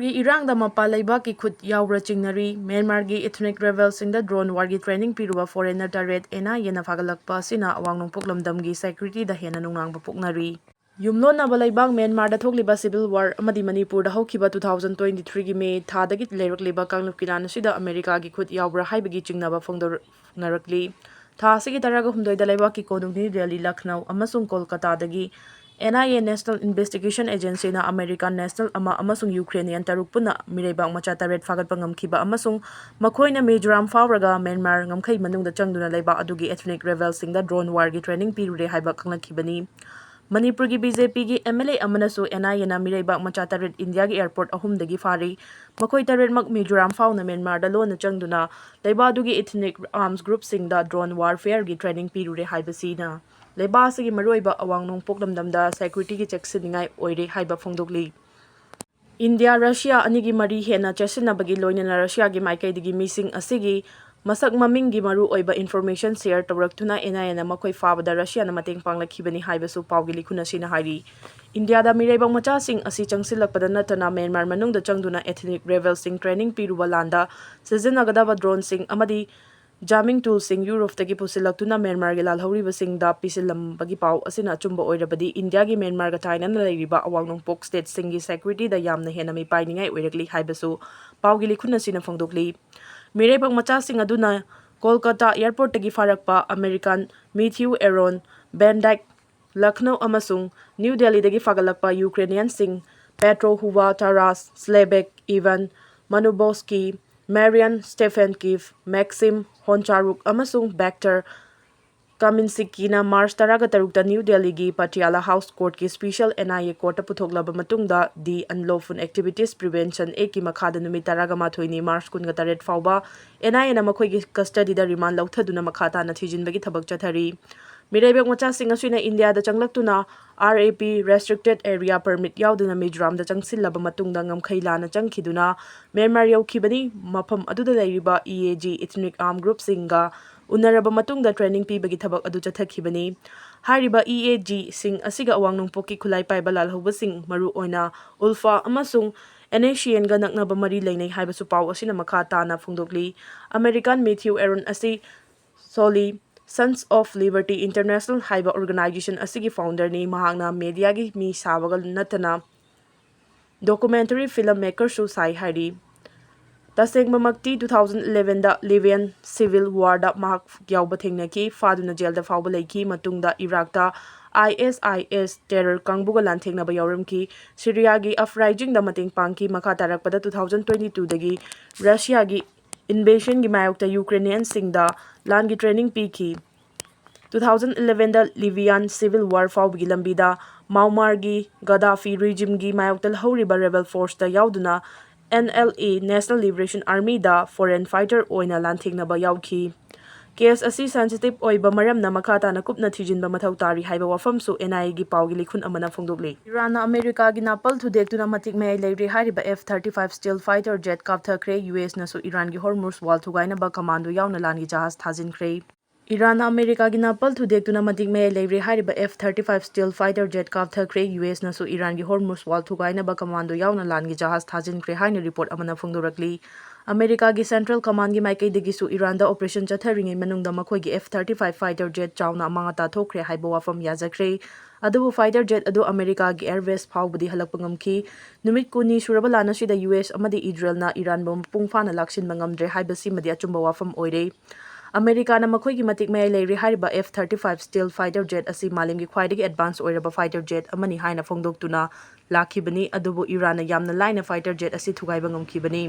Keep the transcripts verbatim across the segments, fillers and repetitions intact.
ꯒꯤ ꯏꯔꯥꯡꯗ ꯃꯄꯥꯟ ꯂꯩꯕꯥꯛꯀꯤ ꯈꯨꯠ ꯌꯥꯎꯕ꯭ꯔꯥ ꯆꯤꯡꯅꯔꯤ꯫ ꯃ꯭ꯌꯥꯟꯃꯥꯔꯒꯤ ethnic rebelꯁꯤꯡꯗ drone warꯒꯤ training ꯄꯤꯔꯨꯕ foreigner ꯇꯔꯦꯠ NIAꯅ ꯐꯥꯒꯠꯂꯛꯄ ꯑꯁꯤꯅ ꯑꯋꯥꯡ ꯅꯣꯡꯄꯣꯛ ꯂꯝꯗꯝꯒꯤ securityꯗ ꯍꯦꯟꯅ ꯅꯨꯡꯅꯥꯡꯕ ꯄꯣꯛꯅꯔꯤ꯫ ꯌꯨꯝꯂꯣꯟꯅꯕ ꯂꯩꯕꯥꯛ ꯃ꯭ꯌꯥꯟꯃꯥꯔꯗ ꯊꯣꯛꯂꯤꯕ civil war ꯑꯃꯗꯤ ꯃꯅꯤꯄꯨꯔꯗ ꯍꯧꯈꯤꯕ two thousand twenty threeꯒꯤ May ꯊꯥꯗꯒꯤ ꯂꯩꯔꯛꯂꯤꯕ ꯀꯥꯡꯂꯨꯞꯀꯤ ꯂꯥꯟ ꯑꯁꯤꯗ ꯑꯃꯦꯔꯤꯀꯥꯒꯤ ꯈꯨꯠ ꯌꯥꯎꯕ꯭ꯔꯥ ꯍꯥꯏꯕꯒꯤ ꯆꯤꯡꯅꯕ ꯐꯣꯡꯗꯣꯛꯅꯔꯛꯂꯤ꯫ ꯊꯥ ꯑꯁꯤꯒꯤ ꯇꯔꯥꯒ ꯍꯨꯝꯗꯣꯏꯗ ꯂꯩꯕꯥꯛꯀꯤ ꯀꯣꯅꯨꯡ ꯅ꯭ꯌꯨ ꯗꯦꯜꯂꯤ, ꯂꯈꯅꯧ ꯑꯃꯁꯨꯡ ꯀꯣꯜꯀꯇꯥꯗꯒꯤ NIA National Investigation Agencyꯅ American national ꯑꯃ ꯑꯃꯁꯨꯡ Ukrainian ꯇꯔꯨꯛ ꯄꯨꯟꯅ ꯃꯤꯔꯩꯕꯥꯛ ꯃꯆꯥ ꯇꯔꯦꯠ ꯐꯥꯒꯠꯄ ꯉꯝꯈꯤꯕ ꯑꯃꯁꯨꯡ ꯃꯈꯣꯏꯅ ꯃꯤꯖꯣꯔꯥꯝ ꯐꯥꯎꯔꯒ ꯃ꯭ꯌꯥꯟꯃꯥꯔ ꯉꯝꯈꯩ ꯃꯅꯨꯡꯗ ꯆꯪꯗꯨꯅ ꯂꯩꯕꯥꯛ ꯑꯗꯨꯒꯤ ethnic rebelꯁꯤꯡꯗ drone warꯒꯤ training ꯄꯤꯔꯨꯔꯦ ꯍꯥꯏꯕ ꯈꯪꯂꯛꯈꯤꯕꯅꯤ꯫ ꯃꯅꯤꯄꯨꯔꯒꯤ BJPꯒꯤ MLA ꯑꯃꯅꯁꯨ NIAꯅ ꯃꯤꯔꯩꯕꯥꯛ ꯃꯆꯥ ꯇꯔꯦꯠ ꯏꯟꯗꯤꯌꯥꯒꯤ airport ꯑꯍꯨꯝꯗꯒꯤ ꯐꯥꯔꯤ꯫ ꯃꯈꯣꯏ ꯇꯔꯦꯠꯃꯛ ꯃꯤꯖꯣꯔꯥꯝ ꯐꯥꯎꯅ ꯃ꯭ꯌꯥꯟꯃꯥꯔꯗ ꯂꯣꯟꯅ ꯆꯪꯗꯨꯅ ꯂꯩꯕꯥꯛ ꯑꯗꯨꯒꯤ ethnic arms groupꯁꯤꯡꯗ drone warfareꯒꯤ training ꯄꯤꯔꯨꯔꯦ ꯍꯥꯏꯕꯁꯤꯅ ꯂꯩꯕꯥꯛ ꯑꯁꯤꯒꯤ ꯃꯔꯨꯑꯣꯏꯕ ꯑꯋꯥꯡ ꯅꯣꯡꯄꯣꯛ ꯂꯝꯗꯝꯗ securityꯒꯤ ꯆꯦꯛꯁꯤꯟꯅꯤꯡꯉꯥꯏ ꯑꯣꯏꯔꯦ ꯍꯥꯏꯕ ꯐꯣꯡꯗꯣꯛꯂꯤ꯫ ꯏꯟꯗꯤꯌꯥ ꯔꯁꯤꯌꯥ ꯑꯅꯤꯒꯤ ꯃꯔꯤ ꯍꯦꯟꯅ ꯆꯦꯠꯁꯤꯟꯅꯕꯒꯤ ꯂꯣꯏꯅꯅ ꯔꯁꯤꯌꯥꯒꯤ ꯃꯥꯏꯀꯩꯗꯒꯤ ꯃꯤꯁꯤꯡ ꯑꯁꯤꯒꯤ ꯃꯁꯛ ꯃꯃꯤꯡꯒꯤ ꯃꯔꯨ ꯑꯣꯏꯕ information share ꯇꯧꯔꯛꯇꯨꯅ NIAꯅ ꯃꯈꯣꯏ ꯐꯥꯕꯗ ꯔꯁꯤꯌꯥꯅ ꯃꯇꯦꯡ ꯄꯥꯡꯂꯛꯈꯤꯕꯅꯤ ꯍꯥꯏꯕꯁꯨ ꯄꯥꯎꯒꯤ ꯂꯤꯈꯨꯟ ꯑꯁꯤꯅ ꯍꯥꯏꯔꯤ꯫ ꯏꯟꯗꯤꯌꯥꯗ ꯃꯤꯔꯩꯕꯥꯛ ꯃꯆꯥꯁꯤꯡ ꯑꯁꯤ ꯆꯪꯁꯤꯜꯂꯛꯄꯗ ꯅꯠꯇꯅ ꯃ꯭ꯌꯥꯟꯃꯥꯔ ꯃꯅꯨꯡꯗ ꯆꯪꯗꯨꯅ ethnic rebelꯁꯤꯡ training ꯄꯤꯔꯨꯕ ꯂꯥꯟꯗ ꯁꯤꯖꯤꯟꯅꯒꯗꯕ droneꯁꯤꯡ ꯑꯃꯗꯤ jamming toolꯁꯤꯡ ꯌꯨꯔꯣꯞꯇꯒꯤ ꯄꯨꯁꯤꯜꯂꯛꯇꯨꯅ ꯃ꯭ꯌꯥꯟꯃꯥꯔꯒꯤ ꯂꯥꯜꯍꯧꯔꯤꯕꯁꯤꯡꯗ ꯄꯤꯁꯤꯜꯂꯝꯕꯒꯤ ꯄꯥꯎ ꯑꯁꯤꯅ ꯑꯆꯨꯝꯕ ꯑꯣꯏꯔꯕꯗꯤ ꯏꯟꯗꯤꯌꯥꯒꯤ ꯃ꯭ꯌꯥꯟꯃꯥꯔꯒ ꯇꯥꯏꯅꯅ ꯂꯩꯔꯤꯕ ꯑꯋꯥꯡ ꯅꯣꯡꯄꯣꯛ stateꯁꯤꯡꯒꯤ securityꯗ ꯌꯥꯝꯅ ꯍꯦꯟꯅ ꯃꯤꯄꯥꯏꯅꯤꯡꯉꯥꯏ ꯑꯣꯏꯔꯛꯂꯤ ꯍꯥꯏꯕꯁꯨ ꯄꯥꯎꯒꯤ ꯂꯤꯈꯨꯟ ꯑꯁꯤꯅ ꯐꯣꯡꯗꯣꯛꯂꯤ꯫ ꯃꯤꯔꯩꯕꯥꯛ ꯃꯆꯥꯁꯤꯡ ꯑꯗꯨꯅ Kolkata airportꯇꯒꯤ ꯐꯥꯔꯛꯄ American Matthew Aaron, Van Dyke, Lucknow ꯑꯃꯁꯨꯡ ꯅ꯭ꯌꯨ ꯗꯦꯜꯂꯤꯗꯒꯤ ꯐꯥꯒꯠꯂꯛꯄ Ukrainianꯁꯤꯡ Petro Huva, Taras Slebek, Ivan Manubovsky, Marian Stefankiev, Maxim Honcharuk ꯑꯃꯁꯨꯡ Viktor Kaminskina March ꯇꯔꯥꯒ ꯇꯔꯨꯛꯇ ꯅ꯭ꯌꯨ ꯗꯦꯜꯂꯤꯒꯤ Patiala House Courtꯀꯤ special NIA courtꯇ ꯄꯨꯊꯣꯛꯂꯕ ꯃꯇꯨꯡꯗ The Unlawful Activities Prevention Actꯀꯤ ꯃꯈꯥꯗ ꯅꯨꯃꯤꯠ ꯇꯔꯥꯒ ꯃꯥꯊꯣꯏꯅꯤ, March ꯀꯨꯟꯒ ꯇꯔꯦꯠ ꯐꯥꯎꯕ NIAꯅ ꯃꯈꯣꯏꯒꯤ custodyꯗ remand ꯂꯧꯊꯗꯨꯅ ꯃꯈꯥ ꯇꯥꯅ ꯊꯤꯖꯤꯟꯕꯒꯤ ꯊꯕꯛ ꯆꯠꯊꯔꯤ꯫ ꯃꯤꯔꯩꯕꯥꯛ ꯃꯆꯥꯁꯤꯡ ꯑꯁꯤꯅ ꯏꯟꯗꯤꯌꯥꯗ ꯆꯪꯂꯛꯇꯨꯅ RAP restricted area permit ꯌꯥꯎꯗꯅ ꯃꯤꯖꯣꯔꯥꯝꯗ ꯆꯪꯁꯤꯜꯂꯕ ꯃꯇꯨꯡꯗ ꯉꯝꯈꯩ ꯂꯥꯟꯅ ꯆꯪꯈꯤꯗꯨꯅ ꯃ꯭ꯌꯥꯟꯃꯥꯔ ꯌꯧꯈꯤꯕꯅꯤ꯫ ꯃꯐꯝ ꯑꯗꯨꯗ ꯂꯩꯔꯤꯕ EAG ethnic armed groupꯁꯤꯡꯒ ꯎꯅꯔꯕ ꯃꯇꯨꯡꯗ training ꯄꯤꯕꯒꯤ ꯊꯕꯛ ꯑꯗꯨ ꯆꯠꯊꯈꯤꯕꯅꯤ꯫ ꯍꯥꯏꯔꯤꯕ ꯏ ꯑꯦ ꯖꯤꯁꯤꯡ ꯑꯁꯤꯒ ꯑꯋꯥꯡ ꯅꯣꯡꯄꯣꯛꯀꯤ ꯈꯨꯠꯂꯥꯏ ꯄꯥꯏꯕ ꯂꯥꯜꯍꯧꯕꯁꯤꯡ, ꯃꯔꯨꯑꯣꯏꯅ ꯎꯜꯐꯥ ꯑꯃꯁꯨꯡ ꯑꯦꯟ ꯑꯦꯁ ꯁꯤ ꯑꯦꯟꯒ ꯅꯛꯅꯕ ꯃꯔꯤ ꯂꯩꯅꯩ ꯍꯥꯏꯕꯁꯨ ꯄꯥꯎ ꯑꯁꯤꯅ ꯃꯈꯥ ꯇꯥꯅ ꯐꯣꯡꯗꯣꯛꯂꯤ꯫ ꯑꯃꯦꯔꯤꯀꯥꯟ ꯃꯦꯊ꯭ꯌꯨ ꯑꯦꯔꯣꯟ ꯑꯁꯤ Solly, Sons of Liberty International ꯍꯥꯏꯕ organization ꯑꯁꯤꯒꯤ founderꯅꯤ꯫ ꯃꯍꯥꯛꯅ ꯃꯦꯗꯤꯌꯥꯒꯤ ꯃꯤ ꯁꯥꯕꯒ ꯅꯠꯇꯅ documentary film makerꯁꯨ ꯁꯥꯏ ꯍꯥꯏꯔꯤ꯫ ꯇꯁꯦꯡꯕꯃꯛꯇꯤ two thousand elevenꯗ Libyan civil warꯗ ꯃꯍꯥꯛ ꯌꯥꯎꯕ ꯊꯦꯡꯅꯈꯤ, ꯐꯥꯗꯨꯅ ꯖꯦꯜꯗ ꯐꯥꯎꯕ ꯂꯩꯈꯤ꯫ ꯃꯇꯨꯡꯗ ꯏꯔꯥꯛꯇ ꯑꯥꯏ ꯑꯦꯁ ꯑꯥꯏ ꯑꯦꯁ terror ꯀꯥꯡꯕꯨꯒ ꯂꯥꯟꯊꯦꯡꯅꯕ ꯌꯥꯎꯔꯝꯈꯤ꯫ ꯁꯤꯔꯤꯌꯥꯒꯤ uprisingꯗ ꯃꯇꯦꯡ ꯄꯥꯡꯈꯤ꯫ ꯃꯈꯥ ꯇꯥꯔꯛꯄꯗ two thousand twenty twoꯗꯒꯤ ꯔꯁꯤꯌꯥꯒꯤ invasionꯒꯤ ꯃꯥꯌꯣꯛꯇ ꯌꯨꯀ꯭ꯔꯦꯅꯤꯌꯟꯁꯤꯡꯗ ꯂꯥꯟꯒꯤ training ꯄꯤꯈꯤ꯫ Two thousand elevenꯗ Libyan civil war ꯐꯥꯎꯕꯒꯤ ꯂꯝꯕꯤꯗ ꯃꯥꯎꯃꯥꯔꯒꯤ Gaddafi regimeꯒꯤ ꯃꯥꯌꯣꯛꯇ ꯍꯧꯔꯤꯕ rebel forceꯇ ꯌꯥꯎꯗꯨꯅ N L A, National Liberation Armyꯗ foreign fighter ꯑꯣꯏꯅ ꯂꯥꯟꯊꯦꯡꯅꯕ ꯌꯥꯎꯈꯤ꯫ Case ꯑꯁꯤ sensitive ꯑꯣꯏꯕ ꯃꯔꯝꯅ ꯃꯈꯥ ꯇꯥꯅ ꯀꯨꯞꯅ ꯊꯤꯖꯤꯟꯕ ꯃꯊꯧ ꯇꯥꯔꯤ ꯍꯥꯏꯕ ꯋꯥꯐꯝꯁꯨ N I Aꯒꯤ ꯄꯥꯎꯒꯤ ꯂꯤꯈꯨꯟ ꯑꯃꯅ ꯐꯣꯡꯗꯣꯛꯂꯤ꯫ ꯏꯔꯥꯟꯅ ꯑꯃꯦꯔꯤꯀꯥꯒꯤ ꯅꯥꯄꯜ ꯊꯨꯗꯦꯛꯇꯨꯅ ꯃꯇꯤꯛ ꯃꯌꯥꯏ ꯂꯩꯔꯦ ꯍꯥꯏꯔꯤꯕ F thirty five stealth fighter jet ꯀꯥꯞꯊꯈ꯭ꯔꯦ꯫ ꯌꯨ ꯑꯦꯁꯅꯁꯨ ꯏꯔꯥꯟꯒꯤ Hormuz wall ꯊꯨꯒꯥꯏꯅꯕ commando ꯌꯥꯎꯅ ꯂꯥꯟꯒꯤ ꯖꯍꯥꯖ ꯊꯥꯖꯤꯟꯈ꯭ꯔꯦ꯫ ꯏꯔꯥꯟꯅ ꯑꯃꯦꯔꯤꯀꯥꯒꯤ ꯅꯥꯄꯜ ꯊꯨꯗꯦꯛꯇꯨꯅ ꯃꯇꯤꯛ ꯃꯌꯥꯏ ꯂꯩꯔꯦ ꯍꯥꯏꯔꯤꯕ F thirty five stealth fighter jet ꯀꯥꯞꯊꯈ꯭ꯔꯦ꯫ ꯌꯨ ꯑꯦꯁꯅꯁꯨ ꯏꯔꯥꯟꯒꯤ Hormuz wall ꯊꯨꯒꯥꯏꯅꯕ commando ꯌꯥꯎꯅ ꯂꯥꯟꯒꯤ ꯖꯍꯥꯖ ꯊꯥꯖꯤꯟꯈ꯭ꯔꯦ ꯍꯥꯏꯅ report ꯑꯃꯅ ꯐꯣꯡꯗꯣꯔꯛꯂꯤ꯫ ꯑꯃꯦꯔꯤꯀꯥꯒꯤ Central Commandꯒꯤ ꯃꯥꯏꯀꯩꯗꯒꯤꯁꯨ ꯏꯔꯥꯟꯗ operation ꯆꯠꯊꯔꯤꯉꯩ ꯃꯅꯨꯡꯗ ꯃꯈꯣꯏꯒꯤ F thirty five fighter jet ꯆꯥꯎꯅ ꯑꯃꯥꯡ ꯑꯇꯥ ꯊꯣꯛꯈ꯭ꯔꯦ ꯍꯥꯏꯕ ꯋꯥꯐꯝ ꯌꯥꯖꯈ꯭ꯔꯦ꯫ ꯑꯗꯨꯕꯨ fighter jet ꯑꯗꯨ ꯑꯃꯦꯔꯤꯀꯥꯒꯤ air base ꯐꯥꯎꯕꯗꯤ ꯍꯜꯂꯛꯄ ꯉꯝꯈꯤ꯫ ꯅꯨꯃꯤꯠ ꯀꯨꯟꯅꯤ ꯁꯨꯔꯕ ꯂꯥꯟ ꯑꯁꯤꯗ ꯌꯨ ꯑꯦꯁ ꯑꯃꯗꯤ ꯏꯖꯔꯦꯜꯅ ꯏꯔꯥꯟꯕꯨ ꯃꯄꯨꯡ ꯐꯥꯅ ꯂꯥꯛꯁꯤꯟꯕ ꯉꯝꯗ꯭ꯔꯦ ꯍꯥꯏꯕꯁꯤꯃꯗꯤ ꯑꯆꯨꯝꯕ ꯋꯥꯐꯝ ꯑꯣꯏꯔꯦ꯫ ꯑꯃꯦꯔꯤꯀꯥꯅ ꯃꯈꯣꯏꯒꯤ ꯃꯇꯤꯛ ꯃꯌꯥꯏ ꯂꯩꯔꯦ ꯍꯥꯏꯔꯤꯕ F thirty five stealth fighter jet ꯑꯁꯤ ꯃꯥꯂꯦꯝꯒꯤ ꯈ꯭ꯋꯥꯏꯗꯒꯤ advance ꯑꯣꯏꯔꯕ fighter jet ꯑꯃꯅꯤ ꯍꯥꯏꯅ ꯐꯣꯡꯗꯣꯛꯇꯨꯅ ꯂꯥꯛꯈꯤꯕꯅꯤ꯫ ꯑꯗꯨꯕꯨ ꯏꯔꯥꯟꯅ ꯌꯥꯝꯅ ꯂꯥꯏꯅ fighter jet ꯑꯁꯤ ꯊꯨꯒꯥꯏꯕ ꯉꯝꯈꯤꯕꯅꯤ꯫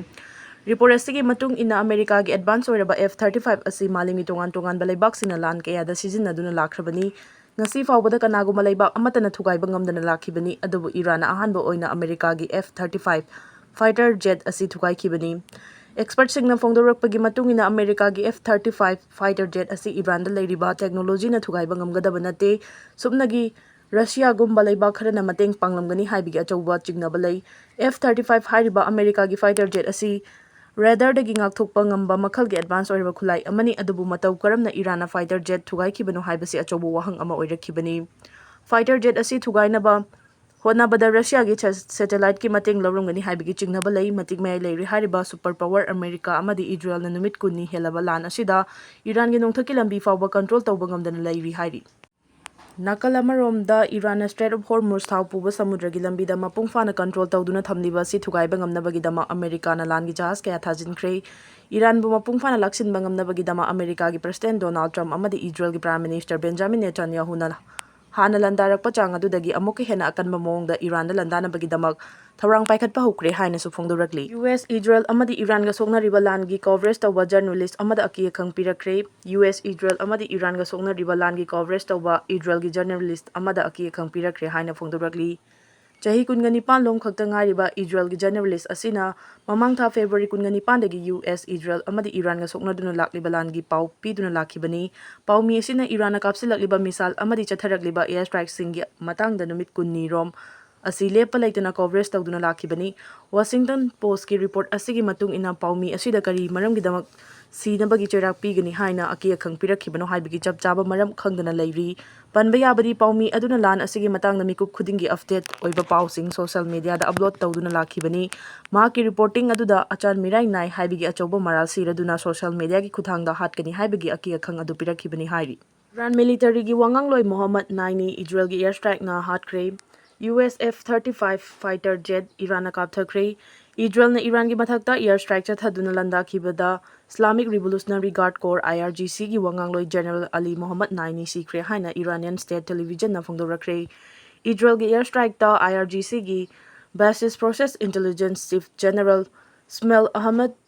Report ꯑꯁꯤꯒꯤ ꯃꯇꯨꯡ ꯏꯟꯅ, ꯑꯃꯦꯔꯤꯀꯥꯒꯤ advance ꯑꯣꯏꯔꯕ F thirty five ꯑꯁꯤ ꯃꯥꯂꯦꯝꯒꯤ ꯇꯣꯉꯥꯟ ꯇꯣꯉꯥꯟꯕ ꯂꯩꯕꯥꯛꯁꯤꯡꯅ ꯂꯥꯟ ꯀꯌꯥꯗ ꯁꯤꯖꯤꯟꯅꯗꯨꯅ ꯂꯥꯛꯈ꯭ꯔꯕꯅꯤ꯫ ꯉꯁꯤ ꯐꯥꯎꯕꯗ ꯀꯅꯥꯒꯨꯝꯕ ꯂꯩꯕꯥꯛ ꯑꯃꯠꯇꯅ ꯊꯨꯒꯥꯏꯕ ꯉꯝꯗꯅ ꯂꯥꯛꯈꯤꯕꯅꯤ꯫ ꯑꯗꯨꯕꯨ ꯏꯔꯥꯟꯅ ꯑꯍꯥꯟꯕ ꯑꯣꯏꯅ ꯑꯃꯦꯔꯤꯀꯥꯒꯤ F thirty five fighter jet ꯑꯁꯤ ꯊꯨꯒꯥꯏꯈꯤꯕꯅꯤ꯫ Expertꯁꯤꯡꯅ ꯐꯣꯡꯗꯣꯔꯛꯄꯒꯤ ꯃꯇꯨꯡ ꯏꯟꯅ, ꯑꯃꯦꯔꯤꯀꯥꯒꯤ F thirty five fighter jet ꯑꯁꯤ ꯏꯔꯥꯟꯗ ꯂꯩꯔꯤꯕ technologyꯅ ꯊꯨꯒꯥꯏꯕ ꯉꯝꯒꯗꯕ ꯅꯠꯇꯦ꯫ ꯁꯨꯞꯅꯒꯤ ꯔꯁꯤꯌꯥꯒꯨꯝꯕ ꯂꯩꯕꯥꯛ ꯈꯔꯅ ꯃꯇꯦꯡ ꯄꯥꯡꯂꯝꯒꯅꯤ ꯍꯥꯏꯕꯒꯤ ꯑꯆꯧꯕ ꯆꯤꯡꯅꯕ ꯂꯩ꯫ F thirty five ꯍꯥꯏꯔꯤꯕ ꯑꯃꯦꯔꯤꯀꯥꯒꯤ fighter jet ꯑꯁꯤ Radarꯗꯒꯤ ꯉꯥꯛꯊꯣꯛꯄ ꯉꯝꯕ ꯃꯈꯜꯒꯤ advance ꯑꯣꯏꯔꯕ ꯈꯨꯠꯂꯥꯏ ꯑꯃꯅꯤ꯫ ꯑꯗꯨꯕꯨ ꯃꯇꯧ ꯀꯔꯝꯅ ꯏꯔꯥꯟꯅ fighter jet ꯊꯨꯒꯥꯏꯈꯤꯕꯅꯣ ꯍꯥꯏꯕꯁꯤ ꯑꯆꯧꯕ ꯋꯥꯍꯪ ꯑꯃ ꯑꯣꯏꯔꯛꯈꯤꯕꯅꯤ꯫ Fighter jet ꯑꯁꯤ ꯊꯨꯒꯥꯏꯅꯕ ꯍꯣꯠꯅꯕꯗ ꯔꯁꯤꯌꯥꯒꯤ ꯁꯦ-, satelliteꯀꯤ ꯃꯇꯦꯡ ꯂꯧꯔꯝꯒꯅꯤ ꯍꯥꯏꯕꯒꯤ ꯆꯤꯡꯅꯕ ꯂꯩ꯫ ꯃꯇꯤꯛ ꯃꯌꯥꯏ ꯂꯩꯔꯤ ꯍꯥꯏꯔꯤꯕ super power ꯑꯃꯦꯔꯤꯀꯥ ꯑꯃꯗꯤ ꯏꯖꯔꯦꯜꯅ ꯅꯨꯃꯤꯠ ꯀꯨꯟꯅꯤ ꯍꯦꯜꯂꯕ ꯂꯥꯟ ꯑꯁꯤꯗ ꯏꯔꯥꯟꯒꯤ ꯅꯣꯡꯊꯛꯀꯤ ꯂꯝꯕꯤ ꯐꯥꯎꯕ control ꯇꯧꯕ ꯉꯝꯗꯅ ꯂꯩꯔꯤ ꯍꯥꯏꯔꯤ꯫ ꯅꯥꯀꯜ ꯑꯃꯔꯣꯝꯗ ꯏꯔꯥꯟꯅ Strait of Hormuz ꯊꯥꯎ ꯄꯨꯕ ꯁꯃꯨꯗ꯭ꯔꯒꯤ ꯂꯝꯕꯤꯗ ꯃꯄꯨꯡ ꯐꯥꯅ control ꯇꯧꯗꯨꯅ ꯊꯝꯂꯤꯕ ꯑꯁꯤ ꯊꯨꯒꯥꯏꯕ ꯉꯝꯅꯕꯒꯤꯗꯃꯛ ꯑꯃꯦꯔꯤꯀꯥꯅ ꯂꯥꯟꯒꯤ ꯖꯍꯥꯖ ꯀꯌꯥ ꯊꯥꯖꯤꯟꯈ꯭ꯔꯦ꯫ ꯏꯔꯥꯟꯕꯨ ꯃꯄꯨꯡ ꯐꯥꯅ ꯂꯥꯛꯁꯤꯟꯕ ꯉꯝꯅꯕꯒꯤꯗꯃꯛ ꯑꯃꯦꯔꯤꯀꯥꯒꯤ President Donald Trump ꯑꯃꯗꯤ ꯏꯖꯔꯦꯜꯒꯤ Prime Minister Benjamin Netanyahuꯅ ꯍꯥꯟꯅ ꯂꯥꯟꯗꯥꯔꯛꯄ ꯆꯥꯡ ꯑꯗꯨꯗꯒꯤ ꯑꯃꯨꯛꯀ ꯍꯦꯟꯅ ꯑꯀꯟꯕ ꯃꯑꯣꯡꯗ ꯏꯔꯥꯟꯗ ꯂꯥꯟꯗꯥꯅꯕꯒꯤꯗꯃꯛ ꯊꯧꯔꯥꯡ ꯄꯥꯏꯈꯠꯄ ꯍꯧꯈ꯭ꯔꯦ ꯍꯥꯏꯅꯁꯨ ꯐꯣꯡꯗꯣꯔꯛꯂꯤ꯫ ꯌꯨ ꯑꯦꯁ ꯏꯖꯔꯦꯜ ꯑꯃꯗꯤ ꯏꯔꯥꯟꯒ ꯁꯣꯛꯅꯔꯤꯕ ꯂꯥꯟꯒꯤ coverage ꯇꯧꯕ journalist ꯑꯃꯗ ꯑꯀꯤ ꯑꯈꯪ ꯄꯤꯔꯛꯈ꯭ꯔꯦ꯫ ꯌꯨ ꯑꯦꯁ ꯏꯖꯔꯦꯜ ꯑꯃꯗꯤ ꯏꯔꯥꯟꯒ ꯁꯣꯛꯅꯔꯤꯕ ꯂꯥꯟꯒꯤ coverage ꯇꯧꯕ ꯏꯖꯔꯦꯜꯒꯤ journalist ꯑꯃꯗ ꯑꯀꯤ ꯑꯈꯪ ꯄꯤꯔꯛꯈ꯭ꯔꯦ ꯍꯥꯏꯅ ꯐꯣꯡꯗꯣꯔꯛꯂꯤ꯫ ꯆꯍꯤ ꯀꯨꯟꯒ ꯅꯤꯄꯥꯟ ꯂꯣꯝ ꯈꯛꯇ ꯉꯥꯏꯔꯤꯕ ꯏꯖꯔꯦꯜꯒꯤ journalist ꯑꯁꯤꯅ ꯃꯃꯥꯡ ꯊꯥ February ꯀꯨꯟꯒ ꯅꯤꯄꯥꯟꯗꯒꯤ ꯌꯨ ꯑꯦꯁ, ꯏꯖꯔꯦꯜ ꯑꯃꯗꯤ ꯏꯔꯥꯟꯒ ꯁꯣꯛꯅꯗꯨꯅ ꯂꯥꯛꯂꯤꯕ ꯂꯥꯟꯒꯤ ꯄꯥꯎ ꯄꯤꯗꯨꯅ ꯂꯥꯛꯈꯤꯕꯅꯤ꯫ ꯄꯥꯎꯃꯤ ꯑꯁꯤꯅ ꯏꯔꯥꯟꯅ ꯀꯥꯞꯁꯤꯜꯂꯛꯂꯤꯕ missile ꯑꯃꯗꯤ ꯆꯠꯊꯔꯛꯂꯤꯕ air strikeꯁꯤꯡꯒꯤ ꯃꯇꯥꯡꯗ ꯅꯨꯃꯤꯠ ꯀꯨꯟꯅꯤ ꯔꯣꯝ ꯑꯁꯤ ꯂꯦꯞꯄ ꯂꯩꯇꯅ coverage ꯇꯧꯗꯨꯅ ꯂꯥꯛꯈꯤꯕꯅꯤ꯫ Washington Postꯀꯤ report ꯑꯁꯤꯒꯤ ꯃꯇꯨꯡ ꯏꯟꯅ ꯄꯥꯎꯃꯤ ꯑꯁꯤꯗ ꯀꯔꯤ ꯃꯔꯝꯒꯤꯗꯃꯛ ꯁꯤꯅꯕꯒꯤ ꯆꯩꯔꯥꯛ ꯄꯤꯒꯅꯤ ꯍꯥꯏꯅ ꯑꯀꯤ ꯑꯈꯪ ꯄꯤꯔꯛꯈꯤꯕꯅꯣ ꯍꯥꯏꯕꯒꯤ ꯆꯞ ꯆꯥꯕ ꯃꯔꯝ ꯈꯪꯗꯅ ꯂꯩꯔꯤ꯫ ꯄꯟꯕ ꯌꯥꯕꯗꯤ ꯄꯥꯎꯃꯤ ꯑꯗꯨꯅ ꯂꯥꯟ ꯑꯁꯤꯒꯤ ꯃꯇꯥꯡꯗ ꯃꯤꯀꯨꯞ ꯈꯨꯗꯤꯡꯒꯤ update ꯑꯣꯏꯕ ꯄꯥꯎꯁꯤꯡ social mediaꯗ upload ꯇꯧꯗꯨꯅ ꯂꯥꯛꯈꯤꯕꯅꯤ꯫ ꯃꯍꯥꯛꯀꯤ reporting ꯑꯗꯨꯗ ꯑꯆꯥꯟ ꯃꯤꯔꯥꯏ ꯅꯥꯏ ꯍꯥꯏꯕꯒꯤ ꯑꯆꯧꯕ ꯃꯔꯥꯜ ꯁꯤꯔꯗꯨꯅ social mediaꯒꯤ ꯈꯨꯠꯊꯥꯡꯗ ꯍꯥꯠꯀꯅꯤ ꯍꯥꯏꯕꯒꯤ ꯑꯀꯤ ꯑꯈꯪ ꯑꯗꯨ ꯄꯤꯔꯛꯈꯤꯕꯅꯤ ꯍꯥꯏꯔꯤ꯫ ꯏꯔꯥꯟ militaryꯒꯤ ꯋꯥꯉꯥꯡꯂꯣꯏ ꯃꯣꯍꯝꯃꯗ ꯅꯥꯏꯅꯤ ꯏꯖꯔꯦꯜꯒꯤ air strikeꯅ ꯍꯥꯠꯈ꯭ꯔꯦ꯫ U S F thirty-five fighter jet ꯏꯔꯥꯟꯅ ꯀꯥꯞꯊꯈ꯭ꯔꯦ꯫ ꯏꯖꯔꯦꯜꯅ ꯏꯔꯥꯟꯒꯤ ꯃꯊꯛꯇ air strike ꯆꯠꯊꯗꯨꯅ ꯂꯥꯟꯗꯥꯈꯤꯕꯗ Islamic Revolutionary Guard Corps, I R G Cꯒꯤ ꯋꯥꯉꯥꯡꯂꯣꯏ General Ali Mohammad Naini ꯁꯤꯈ꯭ꯔꯦ ꯍꯥꯏꯅ Iranian state televisionꯅ ꯐꯣꯡꯗꯣꯔꯛꯈ꯭ꯔꯦ꯫ ꯏꯖꯔꯦꯜꯒꯤ air strikeꯇ I R G Cꯒꯤ Basis Process Intelligence Chief General Ismail Ahmad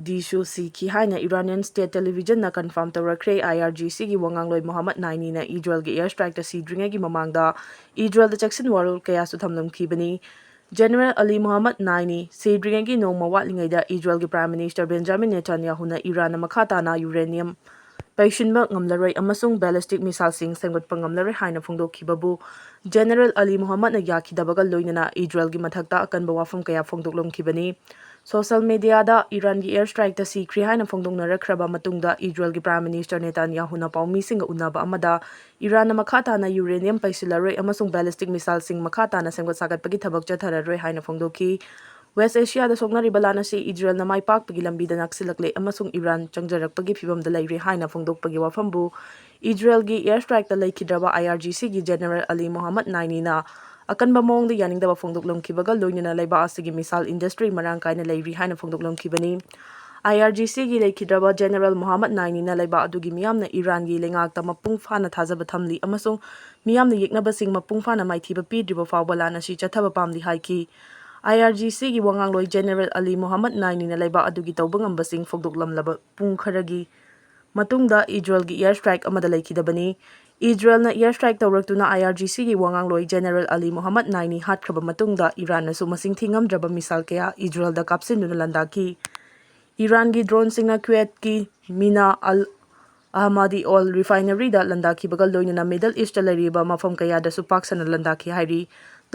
ꯗꯤꯁꯨ ꯁꯤꯈꯤ ꯍꯥꯏꯅ Iranian state televisionꯅ confirm ꯇꯧꯔꯛꯈ꯭ꯔꯦ꯫ I R G Cꯒꯤ ꯋꯥꯉꯥꯡꯂꯣꯏ Mohammad ꯅꯥꯏꯅꯤꯅ ꯏꯖꯔꯦꯜꯒꯤ air strikeꯇ ꯁꯤꯗ꯭ꯔꯤꯉꯩꯒꯤ ꯃꯃꯥꯡꯗ ꯏꯖꯔꯦꯜꯗ ꯆꯦꯛꯁꯤꯟ ꯋꯥꯔꯣꯜ ꯀꯌꯥꯁꯨ ꯊꯝꯂꯝꯈꯤꯕꯅꯤ꯫ General Ali Mohammad Naini ꯁꯤꯗ꯭ꯔꯤꯉꯩꯒꯤ ꯅꯣꯡꯃ ꯋꯥꯠꯂꯤꯉꯩꯗ ꯏꯖꯔꯦꯜꯒꯤ Prime Minister Benjamin Netanyahuꯅ ꯏꯔꯥꯟꯅ ꯃꯈꯥ ꯇꯥꯅ uranium ꯄꯩꯁꯤꯟꯕ ꯉꯝꯂꯔꯣꯏ ꯑꯃꯁꯨꯡ ballistic missileꯁꯤꯡ ꯁꯦꯝꯒꯠꯄ ꯉꯝꯂꯔꯣꯏ ꯍꯥꯏꯅ ꯐꯣꯡꯗꯣꯛꯈꯤꯕꯕꯨ General Ali Mohammadꯅ ꯌꯥꯈꯤꯗꯕꯒ ꯂꯣꯏꯅꯅ ꯏꯖꯔꯦꯜꯒꯤ ꯃꯊꯛꯇ ꯑꯀꯟꯕ ꯋꯥꯐꯝ ꯀꯌꯥ ꯐꯣꯡꯗꯣꯛꯂꯝꯈꯤꯕꯅꯤ꯫ ꯁꯣꯁꯤꯌꯦꯜ ꯃꯤꯗꯤꯌꯥꯗ ꯏꯔꯥꯟꯒꯤ ꯑꯦꯌꯔ ꯁ꯭ꯇ꯭ꯔꯥꯏꯛꯇ ꯁꯤꯈ꯭ꯔꯦ ꯍꯥꯏꯅ ꯐꯣꯡꯗꯣꯛꯅꯔꯛꯈ꯭ꯔꯕ ꯃꯇꯨꯡꯗ, ꯏꯖꯔꯦꯜꯒꯤ ꯄ꯭ꯔꯥꯏꯝ ꯃꯤꯅꯤꯁꯇꯔ ꯅꯦꯇꯥꯟꯌꯥꯍꯨꯅ ꯄꯥꯎꯃꯤꯁꯤꯡꯒ ꯎꯅꯕ ꯑꯃꯗ ꯏꯔꯥꯟꯅ ꯃꯈꯥ ꯇꯥꯅ ꯌꯨꯔꯦꯅꯤꯌꯝ ꯄꯩꯁꯤꯜꯂꯔꯣꯏ ꯑꯃꯁꯨꯡ ꯕꯦꯂꯤꯁꯇꯤꯛ ꯃꯤꯁꯥꯏꯜꯁꯤꯡ ꯃꯈꯥ ꯇꯥꯅ ꯁꯦꯝꯒꯠ ꯁꯥꯒꯠꯄꯒꯤ ꯊꯕꯛ ꯆꯠꯊꯔꯔꯣꯏ ꯍꯥꯏꯅ ꯐꯣꯡꯗꯣꯛꯈꯤ꯫ ꯋꯦꯁ ꯑꯦꯁꯤꯌꯥꯗ ꯁꯣꯛꯅꯔꯤꯕ ꯂꯥꯟ ꯑꯁꯤ ꯏꯖꯔꯦꯜꯅ ꯃꯥꯏ ꯄꯥꯛꯄꯒꯤ ꯂꯝꯕꯤꯗ ꯅꯛꯁꯤꯜꯂꯛꯂꯦ ꯑꯃꯁꯨꯡ ꯏꯔꯥꯟ ꯆꯪꯖꯔꯛꯄꯒꯤ ꯐꯤꯚꯝꯗ ꯂꯩꯔꯦ ꯍꯥꯏꯅ ꯐꯣꯡꯗꯣꯛꯄꯒꯤ ꯋꯥꯐꯝꯕꯨ ꯏꯖꯔꯦꯜꯒꯤ ꯑꯦꯌꯔ ꯁ꯭ꯇ꯭ꯔꯥꯏꯛꯇ ꯂꯩꯈꯤꯗ꯭ꯔꯕ ꯑꯥꯏ ꯑꯥꯔ ꯖꯤ ꯁꯤꯒꯤ ꯖꯦꯅꯔꯦꯜ ꯑꯂꯤ ꯃꯣꯍꯝꯃꯗ ꯅꯥꯏꯅꯤꯅ ꯑꯀꯟꯕ ꯃꯑꯣꯡꯗ ꯌꯥꯅꯤꯡꯗꯕ ꯐꯣꯡꯗꯣꯛꯂꯝꯈꯤꯕꯒ ꯂꯣꯏꯅꯅ ꯂꯩꯕꯥꯛ ꯑꯁꯤꯒꯤ ꯃꯤꯁꯥꯏꯜ ꯏꯟꯗꯁꯇ꯭ꯔꯤ ꯃꯔꯥꯡ ꯀꯥꯏꯅ ꯂꯩꯔꯤ ꯍꯥꯏꯅ ꯐꯣꯡꯗꯣꯛꯂꯝꯈꯤꯕꯅꯤ꯫ ꯑꯥꯏ ꯑꯥꯔ ꯖꯤ ꯁꯤꯒꯤ ꯂꯩꯈꯤꯗ꯭ꯔꯕ ꯖꯦꯅꯔꯦꯜ ꯃꯣꯍꯝꯃꯗ ꯅꯥꯏꯅꯤꯅ ꯂꯩꯕꯥꯛ ꯑꯗꯨꯒꯤ ꯃꯤꯌꯥꯝꯅ ꯏꯔꯥꯟꯒꯤ ꯂꯩꯉꯥꯛꯇ ꯃꯄꯨꯡ ꯐꯥꯅ ꯊꯥꯖꯕ ꯊꯝꯂꯤ ꯑꯃꯁꯨꯡ ꯃꯤꯌꯥꯝꯅ ꯌꯦꯛꯅꯕꯁꯤꯡ ꯃꯄꯨꯡ ꯐꯥꯅ ꯃꯥꯏꯊꯤꯕ ꯄꯤꯗ꯭ꯔꯤꯕ ꯐꯥꯎꯕ ꯂꯥꯟ ꯑꯁꯤ ꯆꯠꯊꯕ ꯄꯥꯝꯂꯤ ꯍꯥꯏꯈꯤ꯫ ꯑꯥꯏ ꯑꯥꯔ ꯖꯤ ꯁꯤꯒꯤ ꯋꯥꯉꯥꯡꯂꯣꯏ ꯖꯦꯅꯔꯦꯜ ꯑꯂꯤ ꯃꯣꯍꯝꯃꯗ ꯅꯥꯏꯅꯤꯅ ꯂꯩꯕꯥꯛ ꯑꯗꯨꯒꯤ ꯇꯧꯕ ꯉꯝꯕꯁꯤꯡ ꯐꯣꯡꯗꯣꯛꯂꯝꯂꯕ ꯄꯨꯡ ꯈꯔꯒꯤ ꯃꯇꯨꯡꯗ ꯏꯖꯔꯦꯜꯒꯤ ꯑꯦꯌꯔ ꯁ꯭ꯇ꯭ꯔꯥꯏꯛ ꯑꯃꯗ ꯂꯩꯈꯤꯗꯕꯅꯤ꯫ ꯏꯖꯔꯦꯜꯅ ꯑꯦꯌꯔ ꯁ꯭ꯇ꯭ꯔꯥꯏꯛ ꯇꯧꯔꯛꯇꯨꯅ ꯑꯥꯏ ꯑꯥꯔ ꯖꯤ ꯁꯤꯒꯤ ꯋꯥꯉꯥꯡꯂꯣꯏ ꯖꯦꯅꯔꯦꯜ ꯑꯂꯤ ꯃꯣꯍꯝꯃꯗ ꯅꯥꯏꯅꯤ ꯍꯥꯠꯈ꯭ꯔꯕ ꯃꯇꯨꯡꯗ, ꯏꯔꯥꯟꯅꯁꯨ ꯃꯁꯤꯡ ꯊꯤꯉꯝꯗ꯭ꯔꯕ ꯃꯤꯁꯥꯏꯜ ꯀꯌꯥ ꯏꯖꯔꯦꯜꯗ ꯀꯥꯞꯁꯤꯟꯗꯨꯅ ꯂꯥꯟꯗꯥꯈꯤ꯫ ꯏꯔꯥꯟꯒꯤ ꯗ꯭ꯔꯣꯟꯁꯤꯡꯅ ꯀ꯭ꯋꯦꯠꯀꯤ ꯃꯤꯅꯥ ꯑꯜ ꯑꯍꯃꯗꯤ ꯑꯣꯏꯜ ꯔꯤꯐꯥꯏꯅꯔꯤꯗ ꯂꯥꯟꯗꯥꯈꯤꯕꯒ ꯂꯣꯏꯅꯅ ꯃꯤꯗꯜ ꯏꯁꯇ ꯂꯩꯔꯤꯕ ꯃꯐꯝ ꯀꯌꯥꯗꯁꯨ ꯄꯥꯛ ꯁꯟꯅ ꯂꯥꯟꯗꯥꯈꯤ ꯍꯥꯏꯔꯤ꯫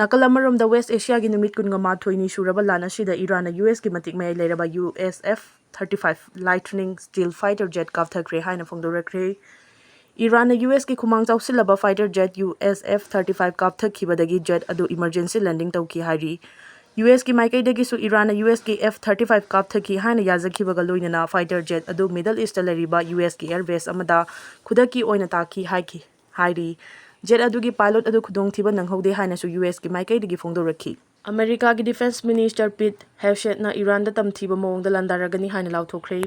ꯅꯥꯀꯜ ꯑꯃꯔꯣꯝꯗ, ꯋꯦꯁ ꯑꯦꯁꯤꯌꯥꯒꯤ ꯅꯨꯃꯤꯠ ꯀꯨꯟꯒ ꯃꯥꯊꯣꯏꯅꯤ ꯁꯨꯔꯕ ꯂꯥꯟ ꯑꯁꯤꯗ ꯏꯔꯥꯟꯅ ꯌꯨ ꯑꯦꯁꯀꯤ ꯃꯇꯤꯛ ꯃꯌꯥꯏ ꯂꯩꯔꯕ U S F thirty five Lightning stealth fighter jet ꯀꯥꯞꯊꯈ꯭ꯔꯦ ꯍꯥꯏꯅ ꯐꯣꯡꯗꯣꯔꯛꯈ꯭ꯔꯦ꯫ ꯏꯔꯥꯟꯅ ꯌꯨ ꯑꯦꯁꯀꯤ ꯈꯨꯃꯥꯡ ꯆꯥꯎꯁꯤꯜꯂꯕ fighter jet U S F thirty five ꯀꯥꯞꯊꯈꯤꯕꯗꯒꯤ ꯖꯦꯠ ꯑꯗꯨ ꯏꯃꯔꯖꯦꯟꯁꯤ ꯂꯦꯟꯗꯤꯡ ꯇꯧꯈꯤ ꯍꯥꯏꯔꯤ꯫ ꯌꯨ ꯑꯦꯁꯀꯤ ꯃꯥꯏꯀꯩꯗꯒꯤꯁꯨ ꯏꯔꯥꯟꯅ ꯌꯨ ꯑꯦꯁꯀꯤ ꯑꯦꯐ ꯊꯥꯔꯇꯤ ꯐꯥꯏꯚ ꯀꯥꯞꯊꯈꯤ ꯍꯥꯏꯅ ꯌꯥꯖꯈꯤꯕꯒ ꯂꯣꯏꯅꯅ ꯐꯥꯏꯇꯔ ꯖꯦꯠ ꯑꯗꯨ ꯃꯤꯗꯜ ꯏꯁꯇ ꯂꯩꯔꯤꯕ ꯌꯨ ꯑꯦꯁꯀꯤ ꯑꯦꯌꯔ ꯕꯦꯁ ꯑꯃꯗ ꯈꯨꯗꯛꯀꯤ ꯑꯣꯏꯅ ꯇꯥꯈꯤ ꯍꯥꯏꯈꯤ ꯍꯥꯏꯔꯤ꯫ ꯖꯦꯠ ꯑꯗꯨꯒꯤ ꯄꯥꯏꯂꯣꯠ ꯑꯗꯨ ꯈꯨꯗꯣꯡꯊꯤꯕ ꯅꯪꯍꯧꯗꯦ ꯍꯥꯏꯅꯁꯨ ꯌꯨ ꯑꯦꯁꯀꯤ ꯃꯥꯏꯀꯩꯗꯒꯤ ꯐꯣꯡꯗꯣꯔꯛꯈꯤ꯫ ꯑꯃꯦꯔꯤꯀꯥꯒꯤ ꯗꯤꯐꯦꯟꯁ ꯃꯤꯅꯤꯁꯇꯔ ꯄꯤꯠ ꯍꯦꯒꯁꯦꯠꯅ ꯏꯔꯥꯟꯗ ꯇꯝꯊꯤꯕ ꯃꯑꯣꯡꯗ ꯂꯥꯟꯗꯥꯔꯒꯅꯤ ꯍꯥꯏꯅ ꯂꯥꯎꯊꯣꯛꯈ꯭ꯔꯦ꯫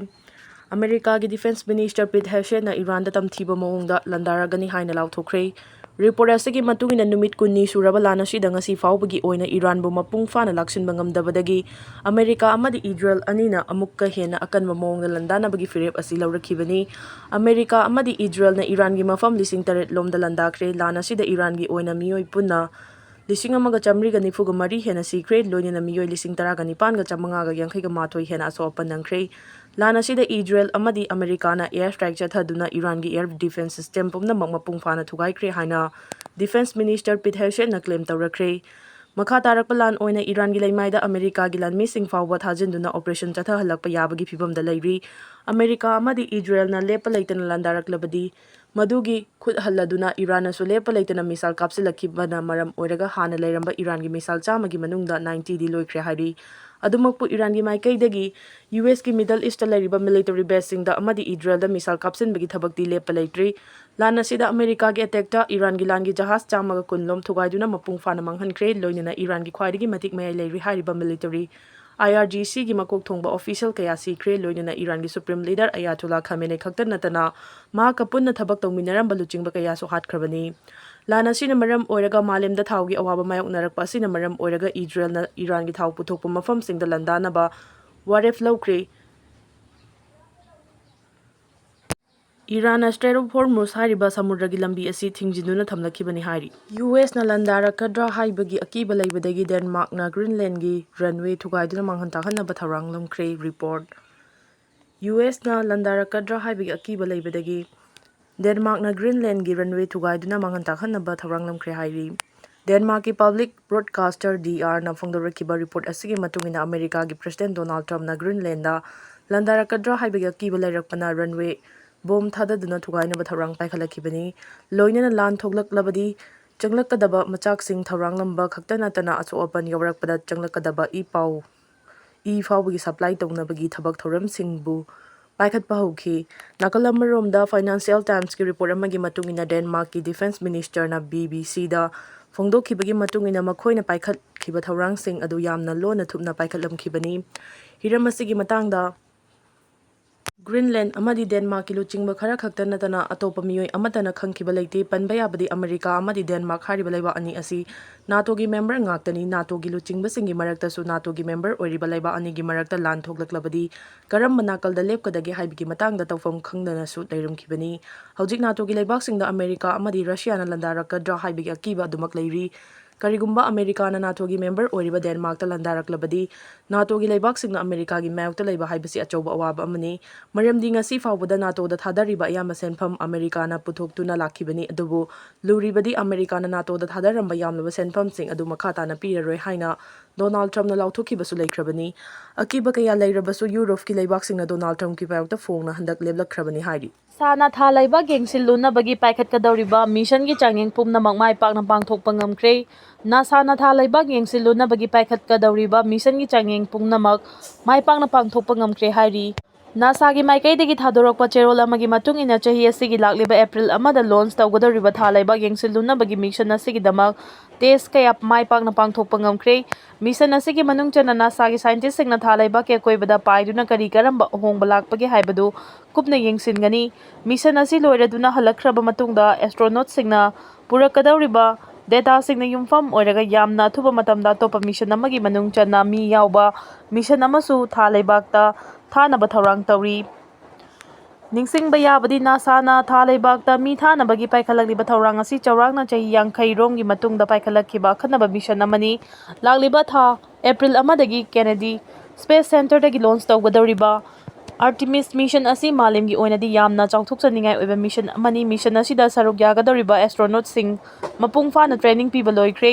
ꯑꯃꯦꯔꯤꯀꯥꯒꯤ ꯗꯤꯐꯦꯟꯁ ꯃꯤꯅꯤꯁꯇꯔ ꯄꯤꯠ ꯍꯦꯒꯁꯦꯠꯅ ꯏꯔꯥꯟꯗ ꯇꯝꯊꯤꯕ ꯃꯑꯣꯡꯗ ꯂꯥꯟꯗꯥꯔꯒꯅꯤ ꯍꯥꯏꯅ ꯂꯥꯎꯊꯣꯛꯈ꯭ꯔꯦ꯫ ꯔꯤꯄꯣꯔꯠ ꯑꯁꯤꯒꯤ ꯃꯇꯨꯡ ꯏꯟꯅ, ꯅꯨꯃꯤꯠ ꯀꯨꯟꯅꯤ ꯁꯨꯔꯕ ꯂꯥꯟ ꯑꯁꯤꯗ ꯉꯁꯤ ꯐꯥꯎꯕꯒꯤ ꯑꯣꯏꯅ ꯏꯔꯥꯟꯕꯨ ꯃꯄꯨꯡ ꯐꯥꯅ ꯂꯥꯛꯁꯤꯟꯕ ꯉꯝꯗꯕꯗꯒꯤ ꯑꯃꯦꯔꯤꯀꯥ ꯑꯃꯗꯤ ꯏꯖꯔꯦꯜ ꯑꯅꯤꯅ ꯑꯃꯨꯛꯀ ꯍꯦꯟꯅ ꯑꯀꯟꯕ ꯃꯑꯣꯡꯗ ꯂꯥꯟꯗꯥꯅꯕꯒꯤ ꯐꯤꯔꯦꯞ ꯑꯁꯤ ꯂꯧꯔꯛꯈꯤꯕꯅꯤ꯫ ꯑꯃꯦꯔꯤꯀꯥ ꯑꯃꯗꯤ ꯏꯖꯔꯦꯜꯅ ꯏꯔꯥꯟꯒꯤ ꯃꯐꯝ ꯂꯤꯁꯤꯡ ꯇꯔꯦꯠ ꯂꯣꯝꯗ ꯂꯥꯟꯗꯥꯈ꯭ꯔꯦ꯫ ꯂꯥꯟ ꯑꯁꯤꯗ ꯏꯔꯥꯟꯒꯤ ꯑꯣꯏꯅ ꯃꯤꯑꯣꯏ ꯄꯨꯟꯅ ꯂꯤꯁꯤꯡ ꯑꯃꯒ ꯆꯥꯃꯔꯤꯒ ꯅꯤꯐꯨꯒ ꯃꯔꯤ ꯍꯦꯟꯅ ꯁꯤꯈ꯭ꯔꯦ, ꯂꯣꯏꯅꯅ ꯃꯤꯑꯣꯏ ꯂꯤꯁꯤꯡ ꯇꯔꯥꯒ ꯅꯤꯄꯥꯟꯒ ꯆꯥꯃꯉꯥꯒ ꯌꯥꯡꯈꯩꯒ ꯃꯥꯊꯣꯏ ꯍꯦꯟꯅ ꯑꯁꯣꯛ ꯑꯄꯟ ꯅꯪꯈ꯭ꯔꯦ꯫ ꯂꯥꯟ ꯑꯁꯤꯗ ꯏꯖꯔꯦꯜ ꯑꯃꯗꯤ ꯑꯃꯦꯔꯤꯀꯥꯅ ꯑꯦꯌꯔ ꯁ꯭ꯇ꯭ꯔꯥꯏꯛ ꯆꯠꯊꯗꯨꯅ ꯏꯔꯥꯟꯒꯤ ꯑꯦꯌꯔ ꯗꯤꯐꯦꯟꯁ ꯁꯤꯁꯇꯦꯝ ꯄꯨꯝꯅꯃꯛ ꯃꯄꯨꯡ ꯐꯥꯅ ꯊꯨꯒꯥꯏꯈ꯭ꯔꯦ ꯍꯥꯏꯅ ꯗꯤꯐꯦꯟꯁ ꯃꯤꯅꯤꯁꯇꯔ ꯄꯤꯠ ꯍꯦꯒꯁꯦꯠꯅ ꯀ꯭ꯂꯦꯝ ꯇꯧꯔꯛꯈ꯭ꯔꯦ꯫ ꯃꯈꯥ ꯇꯥꯔꯛꯄ ꯂꯥꯟ ꯑꯣꯏꯅ ꯏꯔꯥꯟꯒꯤ ꯂꯩꯃꯥꯏꯗ ꯑꯃꯦꯔꯤꯀꯥꯒꯤ ꯂꯥꯟꯃꯤꯁꯤꯡ ꯐꯥꯎꯕ ꯊꯥꯖꯤꯟꯗꯨꯅ operation ꯆꯠꯊꯍꯜꯂꯛꯄ ꯌꯥꯕꯒꯤ ꯐꯤꯚꯝꯗ ꯂꯩꯔꯤ꯫ ꯑꯃꯦꯔꯤꯀꯥ ꯑꯃꯗꯤ ꯏꯖꯔꯦꯜꯅ ꯂꯦꯞꯄ ꯂꯩꯇꯅ ꯂꯥꯟꯗꯥꯔꯛꯂꯕꯗꯤ, ꯃꯗꯨꯒꯤ ꯈꯨꯠ ꯍꯜꯂꯗꯨꯅ ꯏꯔꯥꯟꯅꯁꯨ ꯂꯦꯞꯄ ꯂꯩꯇꯅ missile ꯀꯥꯞꯁꯤꯜꯂꯛꯈꯤꯕꯅ ꯃꯔꯝ ꯑꯣꯏꯔꯒ ꯍꯥꯟꯅ ꯂꯩꯔꯝꯕ ꯏꯔꯥꯟꯒꯤ missile ꯆꯥꯝꯃꯒꯤ ꯃꯅꯨꯡꯗ ninety ꯗꯤ ꯂꯣꯏꯈ꯭ꯔꯦ ꯍꯥꯏꯔꯤ꯫ ꯑꯗꯨꯃꯛꯄꯨ ꯏꯔꯥꯟꯒꯤ ꯃꯥꯏꯀꯩꯗꯒꯤ U S ꯀꯤ Middle East ꯇ ꯂꯩꯔꯤꯕ military base ꯁꯤꯡꯗ ꯑꯃꯗꯤ ꯏꯖꯔꯦꯜꯗ missile ꯀꯥꯞꯁꯤꯟꯕꯒꯤ ꯊꯕꯛꯇꯤ ꯂꯦꯞꯄ ꯂꯩꯇ꯭ꯔꯤ꯫ ꯂꯥꯟ ꯑꯁꯤꯗ ꯑꯃꯦꯔꯤꯀꯥꯒꯤ attack ꯇ ꯏꯔꯥꯟꯒꯤ ꯂꯥꯟꯒꯤ ꯖꯍꯥꯖ ꯆꯥꯝꯃꯒ ꯀꯨꯟ ꯂꯣꯝ ꯊꯨꯒꯥꯏꯗꯨꯅ ꯃꯄꯨꯡ ꯐꯥꯅ ꯃꯥꯡꯍꯟꯈ꯭ꯔꯦ, ꯂꯣꯏꯅꯅ ꯏꯔꯥꯟꯒꯤ ꯈ꯭ꯋꯥꯏꯗꯒꯤ ꯃꯇꯤꯛ ꯃꯌꯥꯏ ꯂꯩꯔꯤ ꯍꯥꯏꯔꯤꯕ military I R G C ꯒꯤ ꯃꯀꯣꯛ ꯊꯣꯡꯕ official ꯀꯌꯥ ꯁꯤꯈ꯭ꯔꯦ, ꯂꯣꯏꯅꯅ ꯏꯔꯥꯟꯒꯤ supreme leader Ayatollah Khamenei ꯈꯛꯇ ꯅꯠꯇꯅ ꯃꯍꯥꯛꯀ ꯄꯨꯟꯅ ꯊꯕꯛ ꯇꯧꯃꯤꯟꯅꯔꯝꯕ ꯂꯨꯆꯤꯡꯕ ꯀꯌꯥꯁꯨ ꯍꯥꯠꯈ꯭ꯔꯕꯅꯤ꯫ ꯂꯥꯟ ꯑꯁꯤꯅ ꯃꯔꯝ ꯑꯣꯏꯔꯒ ꯃꯥꯂꯦꯝꯗ ꯊꯥꯎꯒꯤ ꯑꯋꯥꯕ ꯃꯥꯌꯣꯛꯅꯔꯛꯄ ꯑꯁꯤꯅ ꯃꯔꯝ ꯑꯣꯏꯔꯒ ꯏꯖꯔꯦꯜꯅ ꯏꯔꯥꯟꯒꯤ ꯊꯥꯎ ꯄꯨꯊꯣꯛꯄ ꯃꯐꯝꯁꯤꯡꯗ ꯂꯥꯟꯗꯥꯅꯕ ꯋꯥꯔꯦꯞ ꯂꯧꯈ꯭ꯔꯦ꯫ ꯏꯔꯥꯟꯅ Strait of Hormuz ꯍꯥꯏꯔꯤꯕ ꯁꯃꯨꯗ꯭ꯔꯒꯤ ꯂꯝꯕꯤ ꯑꯁꯤ ꯊꯤꯡꯖꯤꯟꯗꯨꯅ ꯊꯝꯂꯛꯈꯤꯕꯅꯤ ꯍꯥꯏꯔꯤ꯫ U S ꯅ ꯂꯥꯟꯗꯥꯔꯛꯀꯗ꯭ꯔꯥ ꯍꯥꯏꯕꯒꯤ ꯑꯀꯤꯕ ꯂꯩꯕꯗꯒꯤ ꯗꯦꯟꯃꯥꯔꯛꯅ ꯒ꯭ꯔꯤꯟꯂꯦꯟꯒꯤ runway ꯊꯨꯒꯥꯏꯗꯨꯅ ꯃꯥꯡꯍꯟ ꯇꯥꯛꯍꯟꯅꯕ ꯊꯧꯔꯥꯡ ꯂꯧꯈ꯭ꯔꯦ꯫ Report꯫ U S ꯅ ꯂꯥꯟꯗꯥꯔꯛꯀꯗ꯭ꯔꯥ ꯍꯥꯏꯕꯒꯤ ꯑꯀꯤꯕ ꯂꯩꯕꯗꯒꯤ ꯗꯦꯟꯃꯥꯔꯛꯅ ꯒ꯭ꯔꯤꯟꯂꯦꯟꯒꯤ runway ꯊꯨꯒꯥꯏꯗꯨꯅ ꯃꯥꯡꯍꯟ ꯇꯥꯛꯍꯟꯅꯕ ꯊꯧꯔꯥꯡ ꯂꯧꯈ꯭ꯔꯦ ꯍꯥꯏꯔꯤ꯫ ꯗꯦꯟꯃꯥꯔꯛꯀꯤ public broadcaster D R ꯅ ꯐꯣꯡꯗꯣꯔꯛꯈꯤꯕ report ꯑꯁꯤꯒꯤ ꯃꯇꯨꯡ ꯏꯟꯅ ꯑꯃꯦꯔꯤꯀꯥꯒꯤ President Donald Trump ꯅ ꯒ꯭ꯔꯤꯟꯂꯦꯟꯗ ꯂꯥꯟꯗꯥꯔꯛꯀꯗ꯭ꯔꯥ ꯍꯥꯏꯕꯒꯤ ꯑꯀꯤꯕ ꯂꯩꯔꯛꯄꯅ runway bomb ꯊꯥꯗꯗꯨꯅ ꯊꯨꯒꯥꯏꯅꯕ ꯊꯧꯔꯥꯡ ꯄꯥꯏꯈꯠꯂꯛꯈꯤꯕꯅꯤ꯫ ꯂꯣꯏꯅꯅ ꯂꯥꯟ ꯊꯣꯛꯂꯛꯂꯕꯗꯤ ꯆꯪꯂꯛꯀꯗꯕ ꯃꯆꯥꯛꯁꯤꯡ ꯊꯧꯔꯥꯡꯂꯝꯕ ꯈꯛꯇ ꯅꯠꯇꯅ ꯑꯁꯣꯛ ꯑꯄꯟ ꯌꯥꯎꯔꯛꯄꯗ ꯆꯪꯂꯛꯀꯗꯕ ꯏ ꯄꯥꯎ, ꯏ ꯐꯥꯎꯕꯒꯤ supply ꯇꯧꯅꯕꯒꯤ ꯊꯕꯛ ꯊꯧꯔꯝꯁꯤꯡꯕꯨ ꯄꯥꯏꯈꯠꯄ ꯍꯧꯈꯤ꯫ ꯅꯥꯀꯜ ꯑꯃꯔꯣꯝꯗ Financial Times ꯀꯤ report ꯑꯃꯒꯤ ꯃꯇꯨꯡ ꯏꯟꯅ ꯗꯦꯟꯃꯥꯔꯛꯀꯤ Defence Minister ꯅ B B C ꯗ ꯐꯣꯡꯗꯣꯛꯈꯤꯕꯒꯤ ꯃꯇꯨꯡ ꯏꯟꯅ ꯃꯈꯣꯏꯅ ꯄꯥꯏꯈꯠꯈꯤꯕ ꯊꯧꯔꯥꯡꯁꯤꯡ ꯑꯗꯨ ꯌꯥꯝꯅ ꯂꯣꯟꯅ ꯊꯨꯞꯅ ꯄꯥꯏꯈꯠꯂꯝꯈꯤꯕꯅꯤ꯫ ꯍꯤꯔꯝ ꯑꯁꯤꯒꯤ ꯃꯇꯥꯡꯗ ꯒ꯭ꯔꯤꯟꯂꯦꯟ ꯑꯃꯗꯤ ꯗꯦꯟꯃꯥꯔꯛꯀꯤ ꯂꯨꯆꯤꯡꯕ ꯈꯔ ꯈꯛꯇ ꯅꯠꯇꯅ ꯑꯇꯣꯞꯄ ꯃꯤꯑꯣꯏ ꯑꯃꯠꯇꯅ ꯈꯪꯈꯤꯕ ꯂꯩꯇꯦ꯫ ꯄꯟꯕ ꯌꯥꯕꯗꯤ ꯑꯃꯦꯔꯤꯀꯥ ꯑꯃꯗꯤ ꯗꯦꯟꯃꯥꯔꯛ ꯍꯥꯏꯔꯤꯕ ꯂꯩꯕꯥꯛ ꯑꯅꯤ ꯑꯁꯤ ꯅꯥꯇꯣꯒꯤ member ꯉꯥꯛꯇꯅꯤ꯫ ꯅꯥꯇꯣꯒꯤ ꯂꯨꯆꯤꯡꯕꯁꯤꯡꯒꯤ ꯃꯔꯛꯇꯁꯨ ꯅꯥꯇꯣꯒꯤ member ꯑꯣꯏꯔꯤꯕ ꯂꯩꯕꯥꯛ ꯑꯅꯤꯒꯤ ꯃꯔꯛꯇ ꯂꯥꯟ ꯊꯣꯛꯂꯛꯂꯕꯗꯤ ꯀꯔꯝꯕ ꯅꯥꯀꯜꯗ ꯂꯦꯞꯀꯗꯒꯦ ꯍꯥꯏꯕꯒꯤ ꯃꯇꯥꯡꯗ ꯇꯧꯐꯝ ꯈꯪꯗꯅꯁꯨ ꯂꯩꯔꯝꯈꯤꯕꯅꯤ꯫ ꯍꯧꯖꯤꯛ ꯅꯥꯇꯣꯒꯤ ꯂꯩꯕꯥꯛꯁꯤꯡꯗ ꯑꯃꯦꯔꯤꯀꯥ ꯑꯃꯗꯤ ꯔꯁꯤꯌꯥꯅ ꯂꯥꯟꯗꯥꯔꯛꯀꯗ꯭ꯔꯥ ꯍꯥꯏꯕꯒꯤ ꯑꯀꯤꯕ ꯑꯗꯨꯃꯛ ꯂꯩꯔꯤ꯫ ꯀꯔꯤꯒꯨꯝꯕ ꯑꯃꯦꯔꯤꯀꯥꯅ ꯅꯥꯇꯣꯒꯤ ꯃꯦꯝꯕꯔ ꯑꯣꯏꯔꯤꯕ ꯗꯦꯟꯃꯥꯔꯛꯇ ꯂꯥꯟꯗꯥꯔꯛꯂꯕꯗꯤ, ꯅꯥꯇꯣꯒꯤ ꯂꯩꯕꯥꯛꯁꯤꯡꯅ ꯑꯃꯦꯔꯤꯀꯥꯒꯤ ꯃꯥꯌꯣꯛꯇ ꯂꯩꯕ ꯍꯥꯏꯕꯁꯤ ꯑꯆꯧꯕ ꯑꯋꯥꯕ ꯑꯃꯅꯤ꯫ ꯃꯔꯝꯗꯤ ꯉꯁꯤ ꯐꯥꯎꯕꯗ ꯅꯥꯇꯣꯗ ꯊꯥꯗꯔꯤꯕ ꯑꯌꯥꯝꯕ ꯁꯦꯟꯐꯝ ꯑꯃꯦꯔꯤꯀꯥꯅ ꯄꯨꯊꯣꯛꯇꯨꯅ ꯂꯥꯛꯈꯤꯕꯅꯤ꯫ ꯑꯗꯨꯕꯨ ꯂꯨꯔꯤꯕꯗꯤ ꯑꯃꯦꯔꯤꯀꯥꯅ ꯅꯥꯇꯣꯗ ꯊꯥꯗꯔꯝꯕ ꯌꯥꯝꯂꯕ ꯁꯦꯟꯐꯝꯁꯤꯡ ꯑꯗꯨ ꯃꯈꯥ ꯇꯥꯅ ꯄꯤꯔꯔꯣꯏ ꯍꯥꯏꯅ ꯗꯣꯅꯥꯜꯗ ꯇ꯭ꯔꯝꯞꯅ ꯂꯥꯎꯊꯣꯛꯈꯤꯕꯁꯨ ꯂꯩꯈ꯭ꯔꯕꯅꯤ꯫ ꯑꯀꯤꯕ ꯀꯌꯥ ꯂꯩꯔꯕꯁꯨ ꯌꯨꯔꯣꯞꯀꯤ ꯂꯩꯕꯥꯛꯁꯤꯡꯅ ꯗꯣꯅꯥꯜꯗ ꯇ꯭ꯔꯝꯞꯀꯤ ꯃꯥꯌꯣꯛꯇ ꯐꯣꯡꯅ ꯍꯟꯗꯛ ꯂꯦꯞꯂꯛꯈ꯭ꯔꯕꯅꯤ ꯍꯥꯏꯔꯤ꯫ ꯅꯥꯁꯥꯅ ꯊꯥ ꯂꯩꯕꯥꯛ ꯌꯦꯡꯁꯤꯜꯂꯨꯅꯕꯒꯤ ꯄꯥꯏꯈꯠꯀꯗꯧꯔꯤꯕ ꯃꯤꯁꯟꯒꯤ ꯆꯥꯡꯌꯦꯡ ꯄꯨꯝꯅꯃꯛ ꯃꯥꯏ ꯄꯥꯛꯅ ꯄꯥꯡꯊꯣꯛꯄ ꯉꯝꯈ꯭ꯔꯦ꯫ ꯅꯥꯁꯥꯅ ꯊꯥ ꯂꯩꯕꯥꯛ ꯌꯦꯡꯁꯤꯜꯂꯨꯅꯕꯒꯤ ꯄꯥꯏꯈꯠꯀꯗꯧꯔꯤꯕ ꯃꯤꯁꯟꯒꯤ ꯆꯥꯡꯌꯦꯡ ꯄꯨꯝꯅꯃꯛ ꯃꯥꯏ ꯄꯥꯛꯅ ꯄꯥꯡꯊꯣꯛꯄ ꯉꯝꯈ꯭ꯔꯦ ꯍꯥꯏꯔꯤ꯫ ꯅꯥꯁꯥꯒꯤ ꯃꯥꯏꯀꯩꯗꯒꯤ ꯊꯥꯗꯣꯔꯛꯄ ꯆꯦꯔꯣꯜ ꯑꯃꯒꯤ ꯃꯇꯨꯡ ꯏꯟꯅ, ꯆꯍꯤ ꯑꯁꯤꯒꯤ ꯂꯥꯛꯂꯤꯕ ꯑꯦꯄ꯭ꯔꯤꯜ ꯑꯃꯗ ꯂꯣꯟꯆ ꯇꯧꯒꯗꯧꯔꯤꯕ ꯊꯥ ꯂꯩꯕꯥꯛ ꯌꯦꯡꯁꯤꯜꯂꯨꯅꯕꯒꯤ ꯃꯤꯁꯟ ꯑꯁꯤꯒꯤꯗꯃꯛ ꯇꯦꯁ ꯀꯌꯥ ꯃꯥꯏ ꯄꯥꯛꯅ ꯄꯥꯡꯊꯣꯛꯄ ꯉꯝꯈ꯭ꯔꯦ꯫ ꯃꯤꯁꯟ ꯑꯁꯤꯒꯤ ꯃꯅꯨꯡ ꯆꯟꯅ ꯅꯥꯁꯥꯒꯤ ꯁꯥꯏꯟꯇꯤꯁꯁꯤꯡꯅ ꯊꯥ ꯂꯩꯕꯥꯛꯀꯤ ꯑꯀꯣꯏꯕꯗ ꯄꯥꯏꯗꯨꯅ ꯀꯔꯤ ꯀꯔꯝꯕ ꯑꯍꯣꯡꯕ ꯂꯥꯛꯄꯒꯦ ꯍꯥꯏꯕꯗꯨ ꯀꯨꯞꯅ ꯌꯦꯡꯁꯤꯟꯒꯅꯤ꯫ ꯃꯤꯁꯟ ꯑꯁꯤ ꯂꯣꯏꯔꯗꯨꯅ ꯍꯜꯂꯛꯈ꯭ꯔꯕ ꯃꯇꯨꯡꯗ, ꯑꯦꯁꯇ꯭ꯔꯣꯅꯣꯠꯁꯤꯡꯅ ꯄꯨꯔꯛꯀꯗꯧꯔꯤꯕ ꯗꯦꯇꯥꯁꯤꯡꯅ ꯌꯨꯝꯐꯝ ꯑꯣꯏꯔꯒ ꯌꯥꯝꯅ ꯑꯊꯨꯕ ꯃꯇꯝꯗ ꯑꯇꯣꯞꯄ ꯃꯤꯁꯟ ꯑꯃꯒꯤ ꯃꯅꯨꯡ ꯆꯟꯅ ꯃꯤ ꯌꯥꯎꯕ ꯃꯤꯁꯟ ꯑꯃꯁꯨ ꯊꯥ ꯂꯩꯕꯥꯛꯇ ꯊꯥꯅꯕ ꯊꯧꯔꯥꯡ ꯇꯧꯔꯤ꯫ ꯅꯤꯡꯁꯤꯡꯕ ꯌꯥꯕꯗꯤ, ꯅꯥꯁꯥꯅ ꯊꯥ ꯂꯩꯕꯥꯛꯇ ꯃꯤ ꯊꯥꯅꯕꯒꯤ ꯄꯥꯏꯈꯠꯂꯛꯂꯤꯕ ꯊꯧꯔꯥꯡ ꯑꯁꯤ ꯆꯥꯎꯔꯥꯛꯅ ꯆꯍꯤ ꯌꯥꯡꯈꯩ ꯔꯣꯝꯒꯤ ꯃꯇꯨꯡꯗ ꯄꯥꯏꯈꯠꯂꯛꯈꯤꯕ ꯑꯈꯟꯅꯕ ꯃꯤꯁꯟ ꯑꯃꯅꯤ꯫ ꯂꯥꯛꯂꯤꯕ ꯊꯥ ꯑꯦꯄ꯭ꯔꯤꯜ ꯑꯃꯗꯒꯤ ꯀꯦꯅꯦꯗꯤ ꯁ꯭ꯄꯦꯁ ꯁꯦꯟꯇꯔꯗꯒꯤ ꯂꯣꯟꯆ ꯇꯧꯒꯗꯧꯔꯤꯕ ꯑꯥꯔꯇꯤꯃꯤꯁ ꯃꯤꯁꯟ ꯑꯁꯤ ꯃꯥꯂꯦꯝꯒꯤ ꯑꯣꯏꯅꯗꯤ ꯌꯥꯝꯅ ꯆꯥꯎꯊꯣꯛꯆꯅꯤꯡꯉꯥꯏ ꯑꯣꯏꯕ ꯃꯤꯁꯟ ꯑꯃꯅꯤ꯫ ꯃꯤꯁꯟ ꯑꯁꯤꯗ ꯁꯔꯨꯛ ꯌꯥꯒꯗꯧꯔꯤꯕ ꯑꯦꯁꯇ꯭ꯔꯣꯅꯣꯠꯁꯤꯡ ꯃꯄꯨꯡ ꯐꯥꯅ ꯇ꯭ꯔꯦꯅꯤꯡ ꯄꯤꯕ ꯂꯣꯏꯈ꯭ꯔꯦ꯫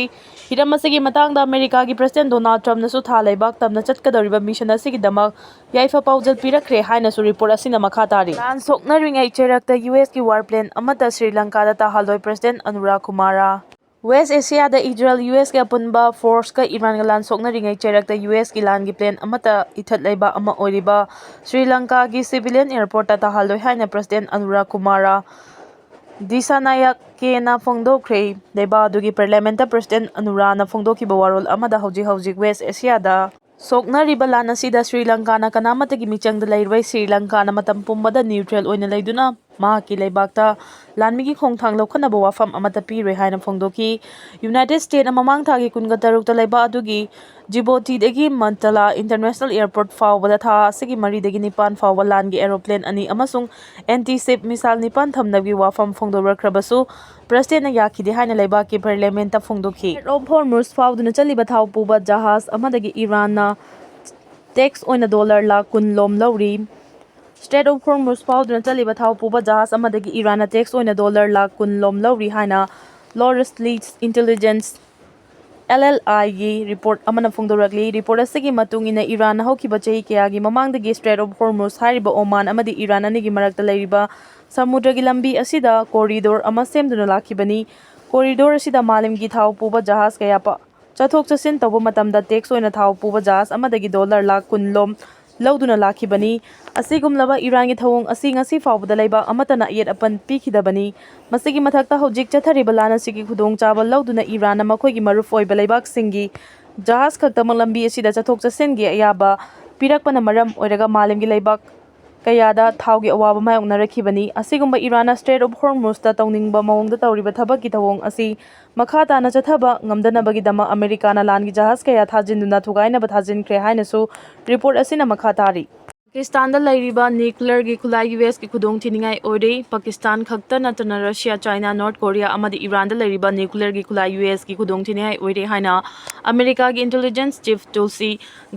ꯍꯤꯔꯝ ꯑꯁꯤꯒꯤ ꯃꯇꯥꯡꯗ ꯑꯃꯦꯔꯤꯀꯥꯒꯤ ꯄ꯭ꯔꯁꯤꯗꯦꯟ ꯗꯣꯅꯥꯜꯗ ꯇ꯭ꯔꯝꯞꯅꯁꯨ ꯊꯥ ꯂꯩꯕꯥꯛ ꯇꯝꯅ ꯆꯠꯀꯗꯧꯔꯤꯕ ꯃꯤꯁꯟ ꯑꯁꯤꯒꯤꯗꯃꯛ ꯌꯥꯏꯐ ꯄꯥꯎꯖꯦꯜ ꯄꯤꯔꯛꯈ꯭ꯔꯦ ꯍꯥꯏꯅꯁꯨ ꯔꯤꯄꯣꯔꯠ ꯑꯁꯤꯅ ꯃꯈꯥ ꯇꯥꯔꯤ꯫ ꯂꯥꯟ ꯁꯣꯛꯅꯔꯤꯉꯩ ꯆꯩꯔꯛꯇ ꯌꯨ ꯑꯦꯁꯀꯤ ꯋꯥꯔ ꯄ꯭ꯂꯦꯟ ꯑꯃꯠꯇ Shri ꯂꯪꯀꯥꯗ ꯇꯥꯍꯜꯂꯣꯏ, president ꯑꯅꯨꯔꯥ ꯀꯨꯃꯥꯔꯥ꯫ West ꯑꯦꯁꯤꯌꯥꯗ Israel U ꯑꯦꯁꯀꯤ ꯑꯄꯨꯟꯕ ꯐꯣꯔꯁꯀ ꯏꯔꯥꯟꯒ ꯂꯥꯟ ꯁꯣꯛꯅꯔꯤꯉꯩ ꯆꯩꯔꯛꯇ ꯌꯨ ꯑꯦꯁꯀꯤ ꯂꯥꯟꯒꯤ ꯄ꯭ꯂꯦꯟ ꯑꯃꯠꯇ ꯏꯊꯠ ꯂꯩꯕ ꯑꯃ ꯑꯣꯏꯔꯤꯕ ꯁ꯭ꯔꯤ ꯂꯪꯀꯥꯒꯤ ꯁꯤꯚꯤꯂꯤꯌꯟ ꯑꯦꯌꯔꯄꯣꯔꯠꯇ ꯇꯥꯍꯜꯂꯣꯏ ꯍꯥꯏꯅ ꯄ꯭ꯔꯁꯤꯗꯦꯟ ꯑꯅꯨꯔꯥ ꯀꯨꯃꯥꯔꯥ ꯗꯤꯁꯥꯅꯥꯌꯀꯦꯅ ꯐꯣꯡꯗꯣꯛꯈ꯭ꯔꯦ꯫ ꯂꯩꯕꯥꯛ ꯑꯗꯨꯒꯤ ꯄꯥꯔꯂꯤꯌꯥꯃꯦꯟꯠꯇ ꯄ꯭ꯔꯁꯤꯗꯦꯟꯠ ꯑꯅꯨꯔꯥꯅ ꯐꯣꯡꯗꯣꯛꯈꯤꯕ ꯋꯥꯔꯣꯜ ꯑꯃꯗ ꯍꯧꯖꯤꯛ ꯍꯧꯖꯤꯛ ꯋꯦꯁ꯭ꯠ ꯑꯦꯁꯤꯌꯥꯗ ꯁꯣꯛꯅꯔꯤꯕ ꯂꯥꯟ ꯑꯁꯤꯗ ꯁ꯭ꯔꯤ ꯂꯪꯀꯥꯅ ꯀꯅꯥꯃꯠꯇꯒꯤ ꯃꯤꯆꯪꯗ ꯂꯩꯔꯣꯏ꯫ ꯁ꯭ꯔꯤ ꯂꯪꯀꯥꯅ ꯃꯇꯝ ꯄꯨꯝꯕꯗ ꯅ꯭ꯌꯨꯇ꯭ꯔꯦꯜ ꯑꯣꯏꯅ ꯂꯩꯗꯨꯅ ꯃꯍꯥꯛꯀꯤ ꯂꯩꯕꯥꯛꯇ ꯂꯥꯟꯃꯤꯒꯤ ꯈꯣꯡꯊꯥꯡ ꯂꯧꯈꯠꯅꯕ ꯋꯥꯐꯝ ꯑꯃꯠꯇ ꯄꯤꯔꯣꯏ ꯍꯥꯏꯅ ꯐꯣꯡꯗꯣꯛꯈꯤ꯫ ꯌꯨꯅꯥꯏꯇꯦꯗ ꯁ꯭ꯇꯦꯠꯅ ꯃꯃꯥꯡ ꯊꯥꯒꯤ ꯀꯨꯟꯒ ꯇꯔꯨꯛꯇ ꯂꯩꯕꯥꯛ ꯑꯗꯨꯒꯤ ꯖꯤꯕꯣꯇꯤꯗꯒꯤ ꯃꯟꯇꯂꯥ ꯏꯟꯇꯔꯅꯦꯁꯅꯦꯜ ꯑꯦꯌꯔꯄꯣꯔꯠ ꯐꯥꯎꯕꯗ ꯊꯥ ꯑꯁꯤꯒꯤ ꯃꯔꯤꯗꯒꯤ ꯅꯤꯄꯥꯟ ꯐꯥꯎꯕ ꯂꯥꯟꯒꯤ ꯑꯦꯔꯣꯄ꯭ꯂꯦꯟ ꯑꯅꯤ ꯑꯃꯁꯨꯡ ꯑꯦꯟꯇꯤ ꯁꯤꯞ ꯃꯤꯁꯥꯏꯜ ꯅꯤꯄꯥꯟ ꯊꯝꯅꯕꯒꯤ ꯋꯥꯐꯝ ꯐꯣꯡꯗꯣꯔꯛꯈ꯭ꯔꯕꯁꯨ, ꯄ꯭ꯔꯁꯤꯗꯦꯟꯅ ꯌꯥꯈꯤꯗꯦ ꯍꯥꯏꯅ ꯂꯩꯕꯥꯛꯀꯤ ꯄꯥꯔꯂꯤꯌꯥꯃꯦꯟꯠꯇ ꯐꯣꯡꯗꯣꯛꯈꯤ꯫ ꯁ꯭ꯇ꯭ꯔꯦꯠ ꯑꯣꯐ ꯍꯣꯔꯃꯨꯖ ꯐꯥꯎꯗꯨꯅ ꯆꯠꯂꯤꯕ ꯊꯥꯎ ꯄꯨꯕ ꯖꯍꯥꯖ ꯑꯃꯗꯒꯤ ꯏꯔꯥꯟꯅ ꯇꯦꯛꯁ ꯑꯣꯏꯅ ꯗꯣꯂꯔ ꯂꯥꯈ ꯀꯨꯟ ꯂꯣꯝ ꯂꯧꯔꯤ꯫ ꯁ꯭ꯇ꯭ꯔꯦꯠ ꯑꯣꯐ ꯍꯣꯔꯃꯨꯖ ꯐꯥꯎꯗꯨꯅ ꯆꯠꯂꯤꯕ ꯊꯥꯎ ꯄꯨꯕ ꯖꯍꯥꯖ ꯑꯃꯗꯒꯤ ꯏꯔꯥꯟꯅ ꯇꯦꯛꯁ ꯑꯣꯏꯅ ꯗꯣꯂꯔ ꯂꯥꯈ ꯀꯨꯟ ꯂꯣꯝ ꯂꯧꯔꯤ ꯍꯥꯏꯅ ꯂꯣꯔꯁꯂꯤ ꯏꯟꯇꯦꯂꯤꯖꯦꯟꯁ, ꯑꯦꯜ ꯑꯦꯜ ꯑꯥꯏꯒꯤ ꯔꯤꯄꯣꯔꯠ ꯑꯃꯅ ꯐꯣꯡꯗꯣꯔꯛꯂꯤ꯫ ꯔꯤꯄꯣꯔꯠ ꯑꯁꯤꯒꯤ ꯃꯇꯨꯡ ꯏꯟꯅ, ꯏꯔꯥꯟꯅ ꯍꯧꯈꯤꯕ ꯆꯍꯤ ꯀꯌꯥꯒꯤ ꯃꯃꯥꯡꯗꯒꯤ ꯁ꯭ꯇ꯭ꯔꯦꯠ ꯑꯣꯐ ꯍꯣꯔꯃꯨꯖ ꯍꯥꯏꯔꯤꯕ ꯑꯣꯃꯥꯟ ꯑꯃꯗꯤ ꯏꯔꯥꯟ ꯑꯅꯤꯒꯤ ꯃꯔꯛꯇ ꯂꯩꯔꯤꯕ ꯁꯃꯨꯗ꯭ꯔꯒꯤ ꯂꯝꯕꯤ ꯑꯁꯤꯗ ꯀꯣꯔꯤꯗꯣꯔ ꯑꯃ ꯁꯦꯝꯗꯨꯅ ꯂꯥꯛꯈꯤꯕꯅꯤ꯫ ꯀꯣꯔꯤꯗꯣꯔ ꯑꯁꯤꯗ ꯃꯥꯂꯦꯝꯒꯤ ꯊꯥꯎ ꯄꯨꯕ ꯖꯍꯥꯖ ꯀꯌꯥ ꯄ-, ꯆꯠꯊꯣꯛ ꯆꯠꯁꯤꯟ ꯇꯧꯕ ꯃꯇꯝꯗ ꯇꯦꯛꯁ ꯑꯣꯏꯅ ꯊꯥꯎ ꯄꯨꯕ ꯖꯍꯥꯖ ꯑꯃꯗꯒꯤ ꯗꯣꯂꯔ ꯂꯥꯈ ꯀꯨꯟ ꯂꯣꯝ ꯂꯧꯗꯨꯅ ꯂꯥꯛꯈꯤꯕꯅꯤ꯫ ꯑꯁꯤꯒꯨꯝꯂꯕ ꯏꯔꯥꯟꯒꯤ ꯊꯧꯑꯣꯡ ꯑꯁꯤ ꯉꯁꯤ ꯐꯥꯎꯕꯗ ꯂꯩꯕꯥꯛ ꯑꯃꯠꯇꯅ ꯑꯌꯦꯠ ꯑꯄꯟ ꯄꯤꯈꯤꯗꯕꯅꯤ꯫ ꯃꯁꯤꯒꯤ ꯃꯊꯛꯇ, ꯍꯧꯖꯤꯛ ꯆꯠꯊꯔꯤꯕ ꯂꯥꯟ ꯑꯁꯤꯒꯤ ꯈꯨꯗꯣꯡꯆꯥꯕ ꯂꯧꯗꯨꯅ ꯏꯔꯥꯟꯅ ꯃꯈꯣꯏꯒꯤ ꯃꯔꯨꯞ ꯑꯣꯏꯕ ꯂꯩꯕꯥꯛꯁꯤꯡꯒꯤ ꯖꯍꯥꯖ ꯈꯛꯇꯃꯛ ꯂꯝꯕꯤ ꯑꯁꯤꯗ ꯆꯠꯊꯣꯛ ꯆꯠꯁꯤꯟꯒꯤ ꯑꯌꯥꯕ ꯄꯤꯔꯛꯄꯅ ꯃꯔꯝ ꯑꯣꯏꯔꯒ ꯃꯥꯂꯦꯝꯒꯤ ꯂꯩꯕꯥꯛ ꯀꯌꯥꯗ ꯊꯥꯎꯒꯤ ꯑꯋꯥꯕ ꯃꯥꯌꯣꯛꯅꯔꯛꯈꯤꯕꯅꯤ꯫ ꯑꯁꯤꯒꯨꯝꯕ ꯏꯔꯥꯟꯅ ꯁ꯭ꯇ꯭ꯔꯦꯠ ꯑꯣꯐ ꯍꯣꯔꯃꯨꯖꯇ ꯇꯧꯅꯤꯡꯕ ꯃꯑꯣꯡꯗ ꯇꯧꯔꯤꯕ ꯊꯕꯛꯀꯤ ꯊꯧꯑꯣꯡ ꯑꯁꯤ ꯃꯈꯥ ꯇꯥꯅ ꯆꯠꯊꯕ ꯉꯝꯗꯅꯕꯒꯤꯗꯃꯛ ꯑꯃꯦꯔꯤꯀꯥꯅ ꯂꯥꯟꯒꯤ ꯖꯍꯥꯖ ꯀꯌꯥ ꯊꯥꯖꯤꯟꯗꯨꯅ ꯊꯨꯒꯥꯏꯅꯕ ꯊꯥꯖꯤꯟꯈ꯭ꯔꯦ ꯍꯥꯏꯅꯁꯨ ꯔꯤꯄꯣꯔꯠ ꯑꯁꯤꯅ ꯃꯈꯥ ꯇꯥꯔꯤ꯫ ꯄꯥꯀꯤꯁꯇꯥꯟꯗ ꯂꯩꯔꯤꯕ ꯅ꯭ꯌꯨꯀ꯭ꯂꯤꯌꯔꯒꯤ ꯈꯨꯠꯂꯥꯏ ꯌꯨ ꯑꯦꯁꯀꯤ ꯈꯨꯗꯣꯡꯊꯤꯅꯤꯡꯉꯥꯏ ꯑꯣꯏꯔꯦ꯫ ꯄꯥꯀꯤꯁꯇꯥꯟ ꯈꯛꯇ ꯅꯠꯇꯅ ꯔꯁꯤꯌꯥ, ꯆꯥꯏꯅꯥ, ꯅꯣꯔꯠ ꯀꯣꯔꯤꯌꯥ ꯑꯃꯗꯤ ꯏꯔꯥꯟꯗ ꯂꯩꯔꯤꯕ ꯅ꯭ꯌꯨꯀ꯭ꯂꯤꯌꯔꯒꯤ ꯈꯨꯠꯂꯥꯏ ꯌꯨ ꯑꯦꯁꯀꯤ ꯈꯨꯗꯣꯡꯊꯤꯅꯤꯡꯉꯥꯏ ꯑꯣꯏꯔꯦ ꯍꯥꯏꯅ ꯑꯃꯦꯔꯤꯀꯥꯒꯤ ꯏꯟꯇꯦꯂꯤꯖꯦꯟꯁ ꯆꯤꯐ ꯇꯨꯜꯁꯤ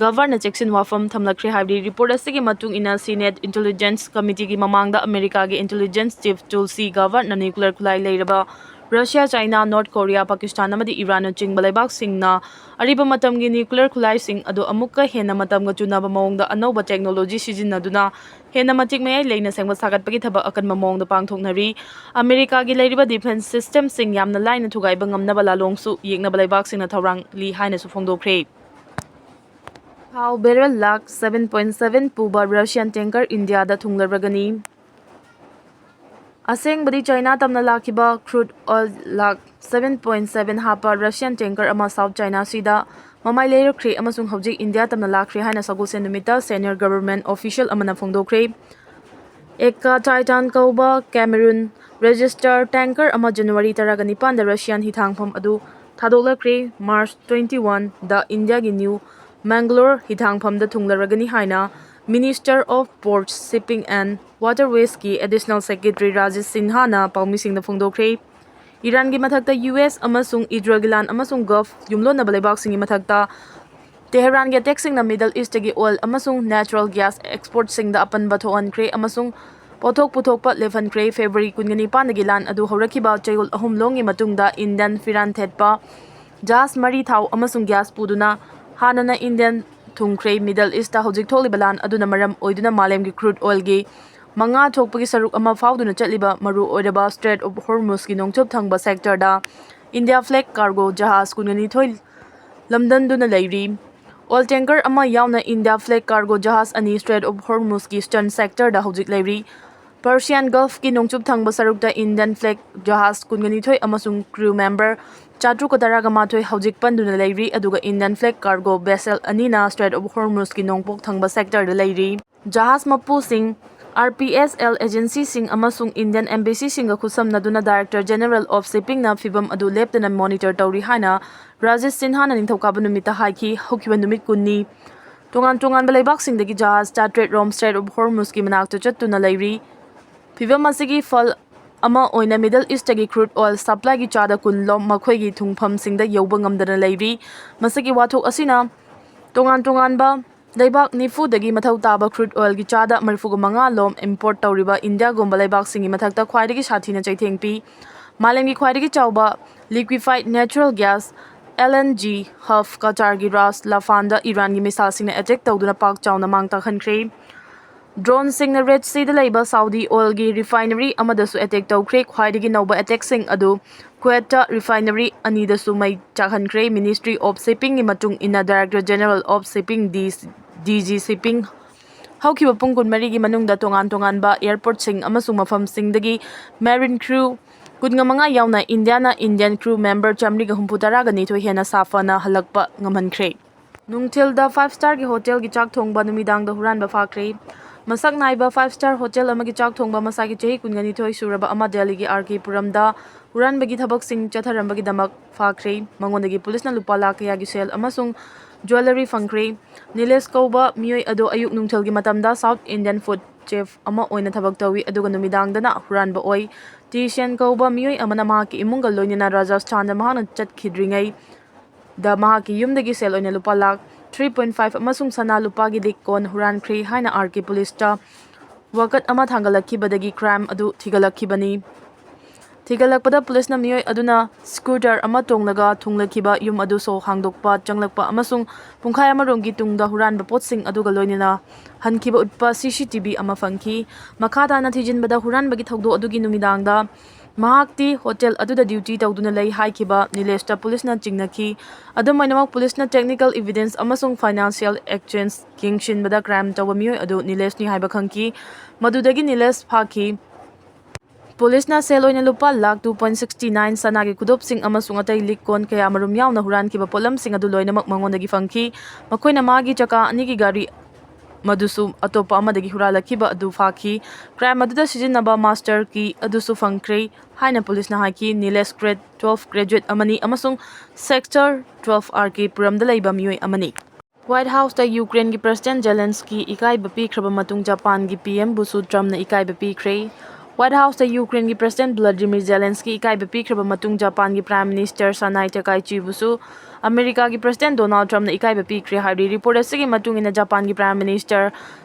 ꯒꯕꯔꯅ ꯆꯦꯛꯁꯤꯟ ꯋꯥꯐꯝ ꯊꯝꯂꯛꯈ꯭ꯔꯦ ꯍꯥꯏꯕꯗꯤ ꯔꯤꯄꯣꯔꯠ ꯑꯁꯤꯒꯤ ꯃꯇꯨꯡ ꯏꯟꯅ ꯁꯤꯅꯦꯠ ꯏꯟꯇꯦꯂꯤꯖꯦꯟꯁ ꯀꯃꯤꯇꯤꯒꯤ ꯃꯃꯥꯡꯗ ꯑꯃꯦꯔꯤꯀꯥꯒꯤ ꯏꯟꯇꯦꯂꯤꯖꯦꯟꯁ ꯆꯤꯐ ꯇꯨꯜꯁꯤ ꯒꯕꯔꯅ ꯅ꯭ꯌꯨꯀ꯭ꯂꯤꯌꯔ ꯈꯨꯠꯂꯥꯏ ꯂꯩꯔꯕ Russia, China, North Korea, Pakistan ꯑꯃꯗꯤ ꯏꯔꯥꯟꯅꯆꯤꯡꯕ ꯂꯩꯕꯥꯛꯁꯤꯡꯅ ꯑꯔꯤꯕ ꯃꯇꯝꯒꯤ ꯅ꯭ꯌꯨꯀ꯭ꯂꯤꯌꯔ ꯈꯨꯠꯂꯥꯏꯁꯤꯡ ꯑꯗꯨ ꯑꯃꯨꯛꯀ ꯍꯦꯟꯅ ꯃꯇꯝꯒ ꯆꯨꯅꯕ ꯃꯑꯣꯡꯗ ꯑꯅꯧꯕ ꯇꯦꯛꯅꯣꯂꯣꯖꯤ ꯁꯤꯖꯤꯟꯅꯗꯨꯅ ꯍꯦꯟꯅ ꯃꯇꯤꯛ ꯃꯌꯥꯏ ꯂꯩꯅ ꯁꯦꯝꯒꯠ ꯁꯥꯒꯠꯄꯒꯤ ꯊꯕꯛ ꯑꯀꯟꯕ ꯃꯑꯣꯡꯗ ꯄꯥꯡꯊꯣꯛꯅꯔꯤ꯫ ꯑꯃꯦꯔꯤꯀꯥꯒꯤ ꯂꯩꯔꯤꯕ ꯗꯤꯐꯦꯟꯁ ꯁꯤꯁꯇꯦꯝꯁꯤꯡ ꯌꯥꯝꯅ ꯂꯥꯏꯅ ꯊꯨꯒꯥꯏꯕ ꯉꯝꯅꯕ ꯂꯥꯂꯣꯡꯁꯨ ꯌꯦꯛꯅꯕ ꯂꯩꯕꯥꯛꯁꯤꯡꯅ ꯊꯧꯔꯥꯡꯂꯤ ꯍꯥꯏꯅꯁꯨ ꯐꯣꯡꯗꯣꯛꯈ꯭ꯔꯦ꯫ ꯊꯥꯎ barrel lakh seven point seven ꯄꯨꯕ ꯔꯁꯤꯌꯥꯟ ꯇꯦꯡꯀꯔ ꯏꯟꯗꯤꯌꯥꯗ ꯊꯨꯡꯂꯔꯒꯅꯤ꯫ ꯑꯁꯦꯡꯕꯗꯤ ꯆꯥꯏꯅꯥ ꯇꯝꯅ ꯂꯥꯛꯈꯤꯕ crude oil lakh seven point seven ꯍꯥꯞꯄ ꯔꯁꯤꯌꯥꯟ ꯇꯦꯡꯀꯔ ꯑꯃ ꯁꯥꯎꯠ ꯆꯥꯏꯅꯥ ꯁꯤꯗ ꯃꯃꯥꯏ ꯂꯩꯔꯛꯈ꯭ꯔꯦ ꯑꯃꯁꯨꯡ ꯍꯧꯖꯤꯛ ꯏꯟꯗꯤꯌꯥ ꯇꯝꯅ ꯂꯥꯛꯈ꯭ꯔꯦ ꯍꯥꯏꯅ ꯁꯒꯣꯜꯁꯦꯟ ꯅꯨꯃꯤꯠꯇ ꯁꯦꯅꯤꯌꯔ ꯒꯕꯔꯃꯦꯟ ꯑꯣꯐꯤꯁꯤꯌꯦꯜ ꯑꯃꯅ ꯐꯣꯡꯗꯣꯛꯈ꯭ꯔꯦ꯫ ꯑꯦꯀꯥ ꯇꯥꯏꯇꯥꯟ ꯀꯧꯕ ꯀꯦꯃꯦꯔꯨꯟ ꯔꯦꯖꯤꯁꯇꯔ ꯇꯦꯡꯀꯔ ꯑꯃ ꯖꯅꯋꯥꯔꯤ ꯇꯔꯥꯒ ꯅꯤꯄꯥꯟꯗ ꯔꯁꯤꯌꯥꯟ ꯍꯤꯊꯥꯡꯐꯝ ꯑꯗꯨ ꯊꯥꯗꯣꯛꯂꯛꯈ꯭ꯔꯦ꯫ ꯃꯥꯔꯆ twenty one ꯗ ꯏꯟꯗꯤꯌꯥꯒꯤ ꯅ꯭ꯌꯨ ꯃꯦꯡꯒꯂꯣꯔ ꯍꯤꯊꯥꯡꯐꯝꯗ ꯊꯨꯡꯂꯔꯒꯅꯤ ꯍꯥꯏꯅ Minister of Ports, Shipping and Waterwaysꯀꯤ Additional Secretary Rajesh ꯁꯤꯟꯍꯥꯅ ꯄꯥꯎꯃꯤꯁꯤꯡꯗ ꯐꯣꯡꯗꯣꯛꯈ꯭ꯔꯦ꯫ ꯏꯔꯥꯟꯒꯤ ꯃꯊꯛꯇ ꯌꯨ ꯑꯦꯁ ꯑꯃꯁꯨꯡ ꯏꯖꯔꯦꯜꯒꯤ ꯂꯥꯟ ꯑꯃꯁꯨꯡ ꯒꯜꯐ ꯌꯨꯝꯂꯣꯟꯅꯕ ꯂꯩꯕꯥꯛꯁꯤꯡꯒꯤ ꯃꯊꯛꯇ ꯇꯦꯍꯔꯥꯟꯒꯤ ꯑꯦꯇꯦꯛꯁꯤꯡꯅ Middle Eastꯇꯒꯤ oil ꯑꯃꯁꯨꯡ natural gas exportꯁꯤꯡꯗ ꯑꯄꯟꯕ ꯊꯣꯛꯍꯟꯈ꯭ꯔꯦ ꯑꯃꯁꯨꯡ ꯄꯣꯠꯊꯣꯛ ꯄꯨꯊꯣꯛꯄ ꯂꯦꯞꯍꯟꯈ꯭ꯔꯦ꯫ ꯐꯦꯕ꯭ꯔꯨꯋꯥꯔꯤ ꯀꯨꯟꯒ ꯅꯤꯄꯥꯟꯗꯒꯤ ꯂꯥꯟ ꯑꯗꯨ ꯍꯧꯔꯛꯈꯤꯕ ꯆꯌꯣꯜ ꯑꯍꯨꯝ ꯂꯣꯝꯒꯤ ꯃꯇꯨꯡꯗ ꯏꯟꯗꯤꯌꯟ ꯐꯤꯔꯥꯟ ꯊꯦꯠꯄ ꯖꯍꯥꯖ ꯃꯔꯤ ꯊꯥꯎ ꯑꯃꯁꯨꯡ ꯒ꯭ꯌꯥꯁ ꯄꯨꯗꯨꯅ ꯍꯥꯟꯅꯅ ꯏꯟꯗꯤꯌꯟ ꯊꯨꯡꯈ꯭ꯔꯦ꯫ Middle Eastꯇ ꯍꯧꯖꯤꯛ ꯊꯣꯛꯂꯤꯕ ꯂꯥꯟ ꯑꯗꯨꯅ ꯃꯔꯝ ꯑꯣꯏꯗꯨꯅ ꯃꯥꯂꯦꯝꯒꯤ crude oilꯒꯤ ꯃꯉꯥ ꯊꯣꯛꯄꯒꯤ ꯁꯔꯨꯛ ꯑꯃ ꯐꯥꯎꯗꯨꯅ ꯆꯠꯂꯤꯕ ꯃꯔꯨꯑꯣꯏꯔꯕ Strait of Hormuzꯀꯤ ꯅꯣꯡꯆꯨꯞ ꯊꯪꯕ sectorꯗ India flag cargo ꯖꯍꯥꯖ ꯀꯨꯟꯒ ꯅꯤꯊꯣꯏ ꯂꯝꯗꯟꯗꯨꯅ ꯂꯩꯔꯤ꯫ Oil tanker ꯑꯃ ꯌꯥꯎꯅ India flag cargo ꯖꯍꯥꯖ ꯑꯅꯤ Strait of Hormuzꯀꯤ eastern sectorꯗ ꯍꯧꯖꯤꯛ ꯂꯩꯔꯤ꯫ Persian Gulfꯀꯤ ꯅꯣꯡꯆꯨꯞ ꯊꯪꯕ ꯁꯔꯨꯛꯇ Indian flag ꯖꯍꯥꯖ ꯀꯨꯟꯒ ꯅꯤꯊꯣꯏ ꯑꯃꯁꯨꯡ crew member ꯆꯥꯇ꯭ꯔꯨꯛꯀ ꯇꯔꯥꯒ ꯃꯥꯊꯣꯏ ꯍꯧꯖꯤꯛ ꯄꯟꯗꯨꯅ ꯂꯩꯔꯤ, ꯑꯗꯨꯒ Indian flag cargo vessel ꯑꯅꯤꯅ Strait of Hormuzꯀꯤ ꯅꯣꯡꯄꯣꯛ ꯊꯪꯕ sectorꯗ ꯂꯩꯔꯤ꯫ ꯖꯍꯥꯖ ꯃꯄꯨꯁꯤꯡ, R P S L agencyꯁꯤꯡ ꯑꯃꯁꯨꯡ Indian embassyꯁꯤꯡꯒ ꯈꯨꯠꯁꯝꯅꯗꯨꯅ Director General of Shippingꯅ ꯐꯤꯚꯝ ꯑꯗꯨ ꯂꯦꯞꯇꯅ monitor ꯇꯧꯔꯤ ꯍꯥꯏꯅ ꯔꯥꯖꯦꯁ ꯁꯤꯟꯍꯥꯅ ꯅꯤꯡꯊꯧꯀꯥꯕ ꯅꯨꯃꯤꯠꯇ ꯍꯥꯏꯈꯤ꯫ ꯍꯧꯈꯤꯕ ꯅꯨꯃꯤꯠ ꯀꯨꯟꯅꯤ ꯇꯣꯉꯥꯟ ꯇꯣꯉꯥꯟꯕ ꯂꯩꯕꯥꯛꯁꯤꯡꯗꯒꯤ ꯖꯍꯥꯖ ꯆꯥꯇ꯭ꯔꯦꯠ ꯔꯣꯝ Strait of Hormuzꯀꯤ ꯃꯅꯥꯛꯇ ꯆꯠꯇꯨꯅ ꯂꯩꯔꯤ꯫ ꯐꯤꯚꯝ ꯑꯁꯤꯒꯤ ꯐꯜ ꯑꯃ ꯑꯣꯏꯅ Middle Eastꯇꯒꯤ crude oil supplyꯒꯤ ꯆꯥꯗ ꯀꯨꯟ ꯂꯣꯝ ꯃꯈꯣꯏꯒꯤ ꯊꯨꯡꯐꯝꯁꯤꯡꯗ ꯌꯧꯕ ꯉꯝꯗꯅ ꯂꯩꯔꯤ꯫ ꯃꯁꯤꯒꯤ ꯋꯥꯊꯣꯛ ꯑꯁꯤꯅ ꯇꯣꯉꯥꯟ ꯇꯣꯉꯥꯟꯕ ꯂꯩꯕꯥꯛ ꯅꯤꯐꯨꯗꯒꯤ ꯃꯊꯧ ꯇꯥꯕ crude oilꯒꯤ ꯆꯥꯗ ꯃꯔꯤꯐꯨꯒ ꯃꯉꯥ ꯂꯣꯝ import ꯇꯧꯔꯤꯕ ꯏꯟꯗꯤꯌꯥꯒꯨꯝꯕ ꯂꯩꯕꯥꯛꯁꯤꯡꯒꯤ ꯃꯊꯛꯇ ꯈ꯭ꯋꯥꯏꯗꯒꯤ ꯁꯥꯊꯤꯅ ꯆꯩꯊꯦꯡ ꯄꯤ꯫ ꯃꯥꯂꯦꯝꯒꯤ ꯈ꯭ꯋꯥꯏꯗꯒꯤ ꯆꯥꯎꯕ liquefied natural gas, L N G, hub ꯀꯇꯥꯔꯒꯤ Ras ꯂꯐꯥꯟꯗ ꯏꯔꯥꯟꯒꯤ missileꯁꯤꯡꯅ attack ꯇꯧꯗꯨꯅ ꯄꯥꯛ ꯆꯥꯎꯅ ꯃꯥꯡ ꯇꯥꯛꯍꯟꯈ꯭ꯔꯦ꯫ Droneꯁꯤꯡꯅ Red Seaꯗ ꯂꯩꯕ Saudi oilꯒꯤ refinery ꯑꯃꯗꯁꯨ attack ꯇꯧꯈ꯭ꯔꯦ꯫ ꯈ꯭ꯋꯥꯏꯗꯒꯤ ꯅꯧꯕ attackꯁꯤꯡ ꯑꯗꯨ Kuwaitꯇ refinery ꯑꯅꯤꯗꯁꯨ ꯃꯩ ꯆꯥꯛꯍꯟꯈ꯭ꯔꯦ꯫ Ministry of Shippingꯒꯤ ꯃꯇꯨꯡ ꯏꯟꯅ, Director General of Shipping, D G Shipping, ꯍꯧꯈꯤꯕ ꯄꯨꯡ ꯀꯨꯟꯃꯔꯤꯒꯤ ꯃꯅꯨꯡꯗ ꯇꯣꯉꯥꯟ ꯇꯣꯉꯥꯟꯕ airportꯁꯤꯡ ꯑꯃꯁꯨꯡ ꯃꯐꯝꯁꯤꯡꯗꯒꯤ marine crew ꯀꯨꯟꯃꯉꯥ ꯌꯥꯎꯅ ꯏꯟꯗꯤꯌꯥꯅ Indian crew member ꯆꯥꯃꯔꯤꯒ ꯍꯨꯝꯐꯨ ꯇꯔꯥꯒ ꯅꯤꯊꯣꯏ ꯍꯦꯟꯅ ꯁꯥꯐꯅ ꯍꯜꯂꯛꯄ ꯉꯝꯍꯟꯈ꯭ꯔꯦ꯫ ꯅꯨꯡꯊꯤꯜꯗ five starꯒꯤ hotelꯒꯤ ꯆꯥꯛ ꯊꯣꯡꯕ ꯅꯨꯃꯤꯗꯥꯡꯗ ꯍꯨꯔꯥꯟꯕ ꯐꯥꯈ꯭ꯔꯦ꯫ ꯃꯁꯛ ꯅꯥꯏꯕ five star hotel ꯑꯃꯒꯤ ꯆꯥꯛ ꯊꯣꯡꯕ ꯃꯁꯥꯒꯤ ꯆꯍꯤ ꯀꯨꯟꯒꯅꯤꯊꯣꯏ ꯁꯨꯔꯕ ꯑꯃ ꯗꯦꯜꯂꯤꯒꯤ R K Puramꯗ ꯍꯨꯔꯥꯟꯕꯒꯤ ꯊꯕꯛꯁꯤꯡ ꯆꯠꯊꯔꯝꯕꯒꯤ ꯗꯃꯛ ꯐꯥꯈ꯭ꯔꯦ꯫ ꯃꯉꯣꯟꯗꯒꯤ ꯄꯨꯂꯤꯁꯅ ꯂꯨꯄꯥ ꯂꯥꯈ ꯀꯌꯥꯒꯤ ꯁꯦꯜ ꯑꯃꯁꯨꯡ jewellery ꯐꯪꯈ꯭ꯔꯦ꯫ ꯅꯤꯂꯦꯁ ꯀꯧꯕ ꯃꯤꯑꯣꯏ ꯑꯗꯨ ꯑꯌꯨꯛ ꯅꯨꯡꯊꯤꯜꯒꯤ ꯃꯇꯝꯗ South Indian food chef ꯑꯃ ꯑꯣꯏꯅ ꯊꯕꯛ ꯇꯧꯏ, ꯑꯗꯨꯒ ꯅꯨꯃꯤꯗꯥꯡꯗꯅ ꯍꯨꯔꯥꯟꯕ ꯑꯣꯏ꯫ ꯇꯤ ꯁꯦꯟ ꯀꯧꯕ ꯃꯤꯑꯣꯏ ꯑꯃꯅ ꯃꯍꯥꯛꯀꯤ ꯏꯃꯨꯡꯒ ꯂꯣꯏꯅꯅ ꯔꯥꯖꯁꯊꯥꯟꯗ ꯃꯍꯥꯛꯅ ꯆꯠꯈꯤꯗ꯭ꯔꯤꯉꯩ ꯗ ꯃꯍꯥꯛꯀꯤ ꯌꯨꯝꯗꯒꯤ ꯁꯦꯜ ꯑꯣꯏꯅ ꯂꯨꯄꯥ ꯂꯥꯈ three point five ꯑꯃꯁꯨꯡ ꯁꯅꯥ ꯂꯨꯄꯥꯒꯤ ꯂꯤꯛ ꯀꯣꯟ ꯍꯨꯔꯥꯟꯈ꯭ꯔꯦ ꯍꯥꯏꯅ R K ꯄꯨꯂꯤꯁꯇ ꯋꯥꯀꯠ ꯑꯃ ꯊꯥꯡꯒꯠꯂꯛꯈꯤꯕꯗꯒꯤ crime ꯑꯗꯨ ꯊꯤꯒꯠꯂꯛꯈꯤꯕꯅꯤ꯫ ꯊꯤꯒꯠꯂꯛꯄꯗ ꯄꯨꯂꯤꯁꯅ ꯃꯤꯑꯣꯏ ꯑꯗꯨꯅ scooter ꯑꯃ ꯇꯣꯡꯂꯒ ꯊꯨꯡꯂꯈꯤꯕ ꯌꯨꯝ ꯑꯗꯨ ꯁꯣꯛ ꯍꯥꯡꯗꯣꯛꯄ ꯆꯪꯂꯛꯄ ꯑꯃꯁꯨꯡ ꯄꯨꯡꯈꯥꯏ ꯑꯃꯔꯣꯝꯒꯤ ꯇꯨꯡꯗ ꯍꯨꯔꯥꯟꯕ ꯄꯣꯠꯁꯤꯡ ꯑꯗꯨꯒ ꯂꯣꯏꯅꯅ ꯍꯟꯈꯤꯕ ꯎꯠꯄ C C T V ꯑꯃ ꯐꯪꯈꯤ꯫ ꯃꯈꯥ ꯇꯥꯅ ꯊꯤꯖꯤꯟꯕꯗ ꯍꯨꯔꯥꯟꯕꯒꯤ ꯊꯧꯗꯣꯛ ꯑꯗꯨꯒꯤ ꯅꯨꯃꯤꯗꯥꯡꯗ ꯃꯍꯥꯛꯇꯤ ꯍꯣꯇꯦꯜ ꯑꯗꯨꯗ duty ꯇꯧꯗꯨꯅ ꯂꯩ ꯍꯥꯏꯈꯤꯕ ꯅꯤꯂꯦꯁꯇ ꯄꯨꯂꯤꯁꯅ ꯆꯤꯡꯅꯈꯤ꯫ ꯑꯗꯨꯝ ꯑꯣꯏꯅꯃꯛ, ꯄꯨꯂꯤꯁꯅ technical evidence ꯑꯃꯁꯨꯡ financial exchange ꯌꯦꯡꯁꯤꯟꯕꯗ crime ꯇꯧꯕ ꯃꯤꯑꯣꯏ ꯑꯗꯨ ꯅꯤꯂꯦꯁꯅꯤ ꯍꯥꯏꯕ ꯈꯪꯈꯤ꯫ ꯃꯗꯨꯗꯒꯤ ꯅꯤꯂꯦꯁ ꯐꯥꯈꯤ꯫ ꯄꯨꯂꯤꯁꯅ ꯁꯦꯜ ꯑꯣꯏꯅ ꯂꯨꯄꯥ lakh two point sixty nine, ꯁꯅꯥꯒꯤ ꯈꯨꯗꯣꯞꯁꯤꯡ ꯑꯃꯁꯨꯡ ꯑꯇꯩ ꯂꯤꯛ ꯀꯣꯟ ꯀꯌꯥꯃꯔꯨꯝ ꯌꯥꯎꯅ ꯍꯨꯔꯥꯟꯈꯤꯕ ꯄꯣꯠꯂꯝꯁꯤꯡ ꯑꯗꯨ ꯂꯣꯏꯅꯃꯛ ꯃꯉꯣꯟꯗꯒꯤ ꯐꯪꯈꯤ꯫ ꯃꯈꯣꯏꯅ ꯃꯥꯒꯤ ꯆꯀꯥ ꯑꯅꯤꯒꯤ ꯒꯥꯔꯤ ꯃꯗꯨꯁꯨ ꯑꯇꯣꯞꯄ ꯑꯃꯗꯒꯤ ꯍꯨꯔꯥꯜꯂꯛꯈꯤꯕ ꯑꯗꯨ ꯐꯥꯈꯤ꯫ Crime ꯑꯗꯨꯗ ꯁꯤꯖꯤꯟꯅꯕ master key ꯑꯗꯨꯁꯨ ꯐꯪꯈ꯭ꯔꯦ ꯍꯥꯏꯅ ꯄꯨꯂꯤꯁꯅ ꯍꯥꯏꯈꯤ꯫ ꯅꯤꯂꯦꯁ grade twelve graduate ꯑꯃꯅꯤ ꯑꯃꯁꯨꯡ Sector twelve R K Puramꯗ ꯂꯩꯕ ꯃꯤꯑꯣꯏ ꯑꯃꯅꯤ꯫ White Houseꯇ Ukraineꯒꯤ President Zelensky ꯏꯀꯥꯏꯕ ꯄꯤꯈ꯭ꯔꯕ ꯃꯇꯨꯡ ꯖꯄꯥꯟꯒꯤ P M ꯕꯨꯁꯨ Trumpꯅ ꯏꯀꯥꯏꯕ ꯄꯤꯈ꯭ꯔꯦ꯫ White Houseꯇ Ukraineꯒꯤ President Volodymyr Zelensky ꯏꯀꯥꯏꯕ ꯄꯤꯈ꯭ꯔꯕ ꯃꯇꯨꯡ ꯖꯄꯥꯟꯒꯤ Prime Minister Sanae Takaichiꯕꯨꯁꯨ ꯑꯃꯦꯔꯤꯀꯥꯒꯤ President Donald Trumpꯅ ꯏꯀꯥꯏꯕ ꯄꯤꯈ꯭ꯔꯦ ꯍꯥꯏꯔꯤ꯫ Report ꯑꯁꯤꯒꯤ ꯃꯇꯨꯡ ꯏꯟꯅ, ꯖꯄꯥꯟꯒꯤ Prime Minister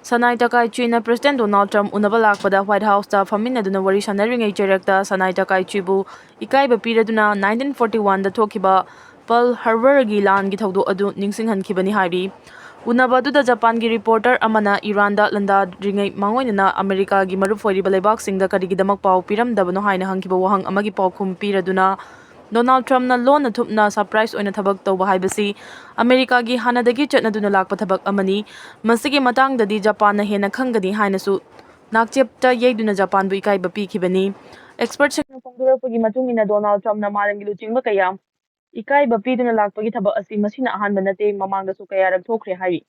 Sanae Takaichiꯅ President Donald Trump ꯎꯅꯕ ꯂꯥꯛꯄꯗ White Houseꯇ ꯐꯝꯃꯤꯟꯅꯗꯨꯅ ꯋꯥꯔꯤ ꯁꯥꯟꯅꯔꯤꯉꯩ ꯆꯩꯔꯛꯇ Sanae Takaichiꯕꯨ ꯏꯀꯥꯏꯕ ꯄꯤꯔꯗꯨꯅ nineteen forty oneꯗ ꯊꯣꯛꯈꯤꯕ Pearl Harborꯒꯤ ꯂꯥꯟꯒꯤ ꯊꯧꯗꯣꯛ ꯑꯗꯨ ꯅꯤꯡꯁꯤꯡꯍꯟꯈꯤꯕꯅꯤ ꯍꯥꯏꯔꯤ꯫ ꯎꯅꯕ ꯑꯗꯨꯗ ꯖꯄꯥꯟꯒꯤ reporter ꯑꯃꯅ ꯏꯔꯥꯟꯗ ꯂꯥꯟꯗꯥꯔꯤꯉꯩ ꯃꯥꯡꯑꯣꯏꯅꯅ ꯑꯃꯦꯔꯤꯀꯥꯒꯤ ꯃꯔꯨꯞ ꯑꯣꯏꯔꯤꯕ ꯂꯩꯕꯥꯛꯁꯤꯡꯗ ꯀꯔꯤꯒꯤꯗꯃꯛ ꯄꯥꯎ ꯄꯤꯔꯝꯗꯕꯅꯣ ꯍꯥꯏꯅ ꯍꯪꯈꯤꯕ ꯋꯥꯍꯪ ꯑꯃꯒꯤ ꯄꯥꯎꯈꯨꯝ ꯄꯤꯔꯗꯨꯅ, ꯗꯣꯅꯥꯜꯗ ꯇ꯭ꯔꯝꯞꯅ ꯂꯣꯟꯅ ꯊꯨꯞꯅ surprise ꯑꯣꯏꯅ ꯊꯕꯛ ꯇꯧꯕ ꯍꯥꯏꯕꯁꯤ ꯑꯃꯦꯔꯤꯀꯥꯒꯤ ꯍꯥꯟꯅꯗꯒꯤ ꯆꯠꯅꯗꯨꯅ ꯂꯥꯛꯄ ꯊꯕꯛ ꯑꯃꯅꯤ꯫ ꯃꯁꯤꯒꯤ ꯃꯇꯥꯡꯗꯗꯤ ꯖꯄꯥꯟꯅ ꯍꯦꯟꯅ ꯈꯪꯒꯅꯤ ꯍꯥꯏꯅꯁꯨ ꯅꯥꯛꯆꯦꯞꯇ ꯌꯩꯗꯨꯅ ꯖꯄꯥꯟꯕꯨ ꯏꯀꯥꯏꯕ ꯄꯤꯈꯤꯕꯅꯤ꯫ Expertꯁꯤꯡꯅ ꯐꯣꯡꯗꯣꯔꯛꯄꯒꯤ ꯃꯇꯨꯡ ꯏꯟꯅ, ꯗꯣꯅꯥꯜꯗ ꯇ꯭ꯔꯝꯞꯅ ꯃꯥꯂꯦꯝꯒꯤ ꯂꯨꯆꯤꯡꯕ ꯀꯌꯥ ꯏꯀꯥꯏꯕ ꯄꯤꯗꯨꯅ ꯂꯥꯛꯄꯒꯤ ꯊꯕꯛ ꯑꯁꯤ ꯃꯁꯤꯅ ꯑꯍꯥꯟꯕ ꯅꯠꯇꯦ, ꯃꯃꯥꯡꯗꯁꯨ ꯀꯌꯥꯔꯛ ꯊꯣꯛꯈ꯭ꯔꯦ ꯍꯥꯏꯔꯤ꯫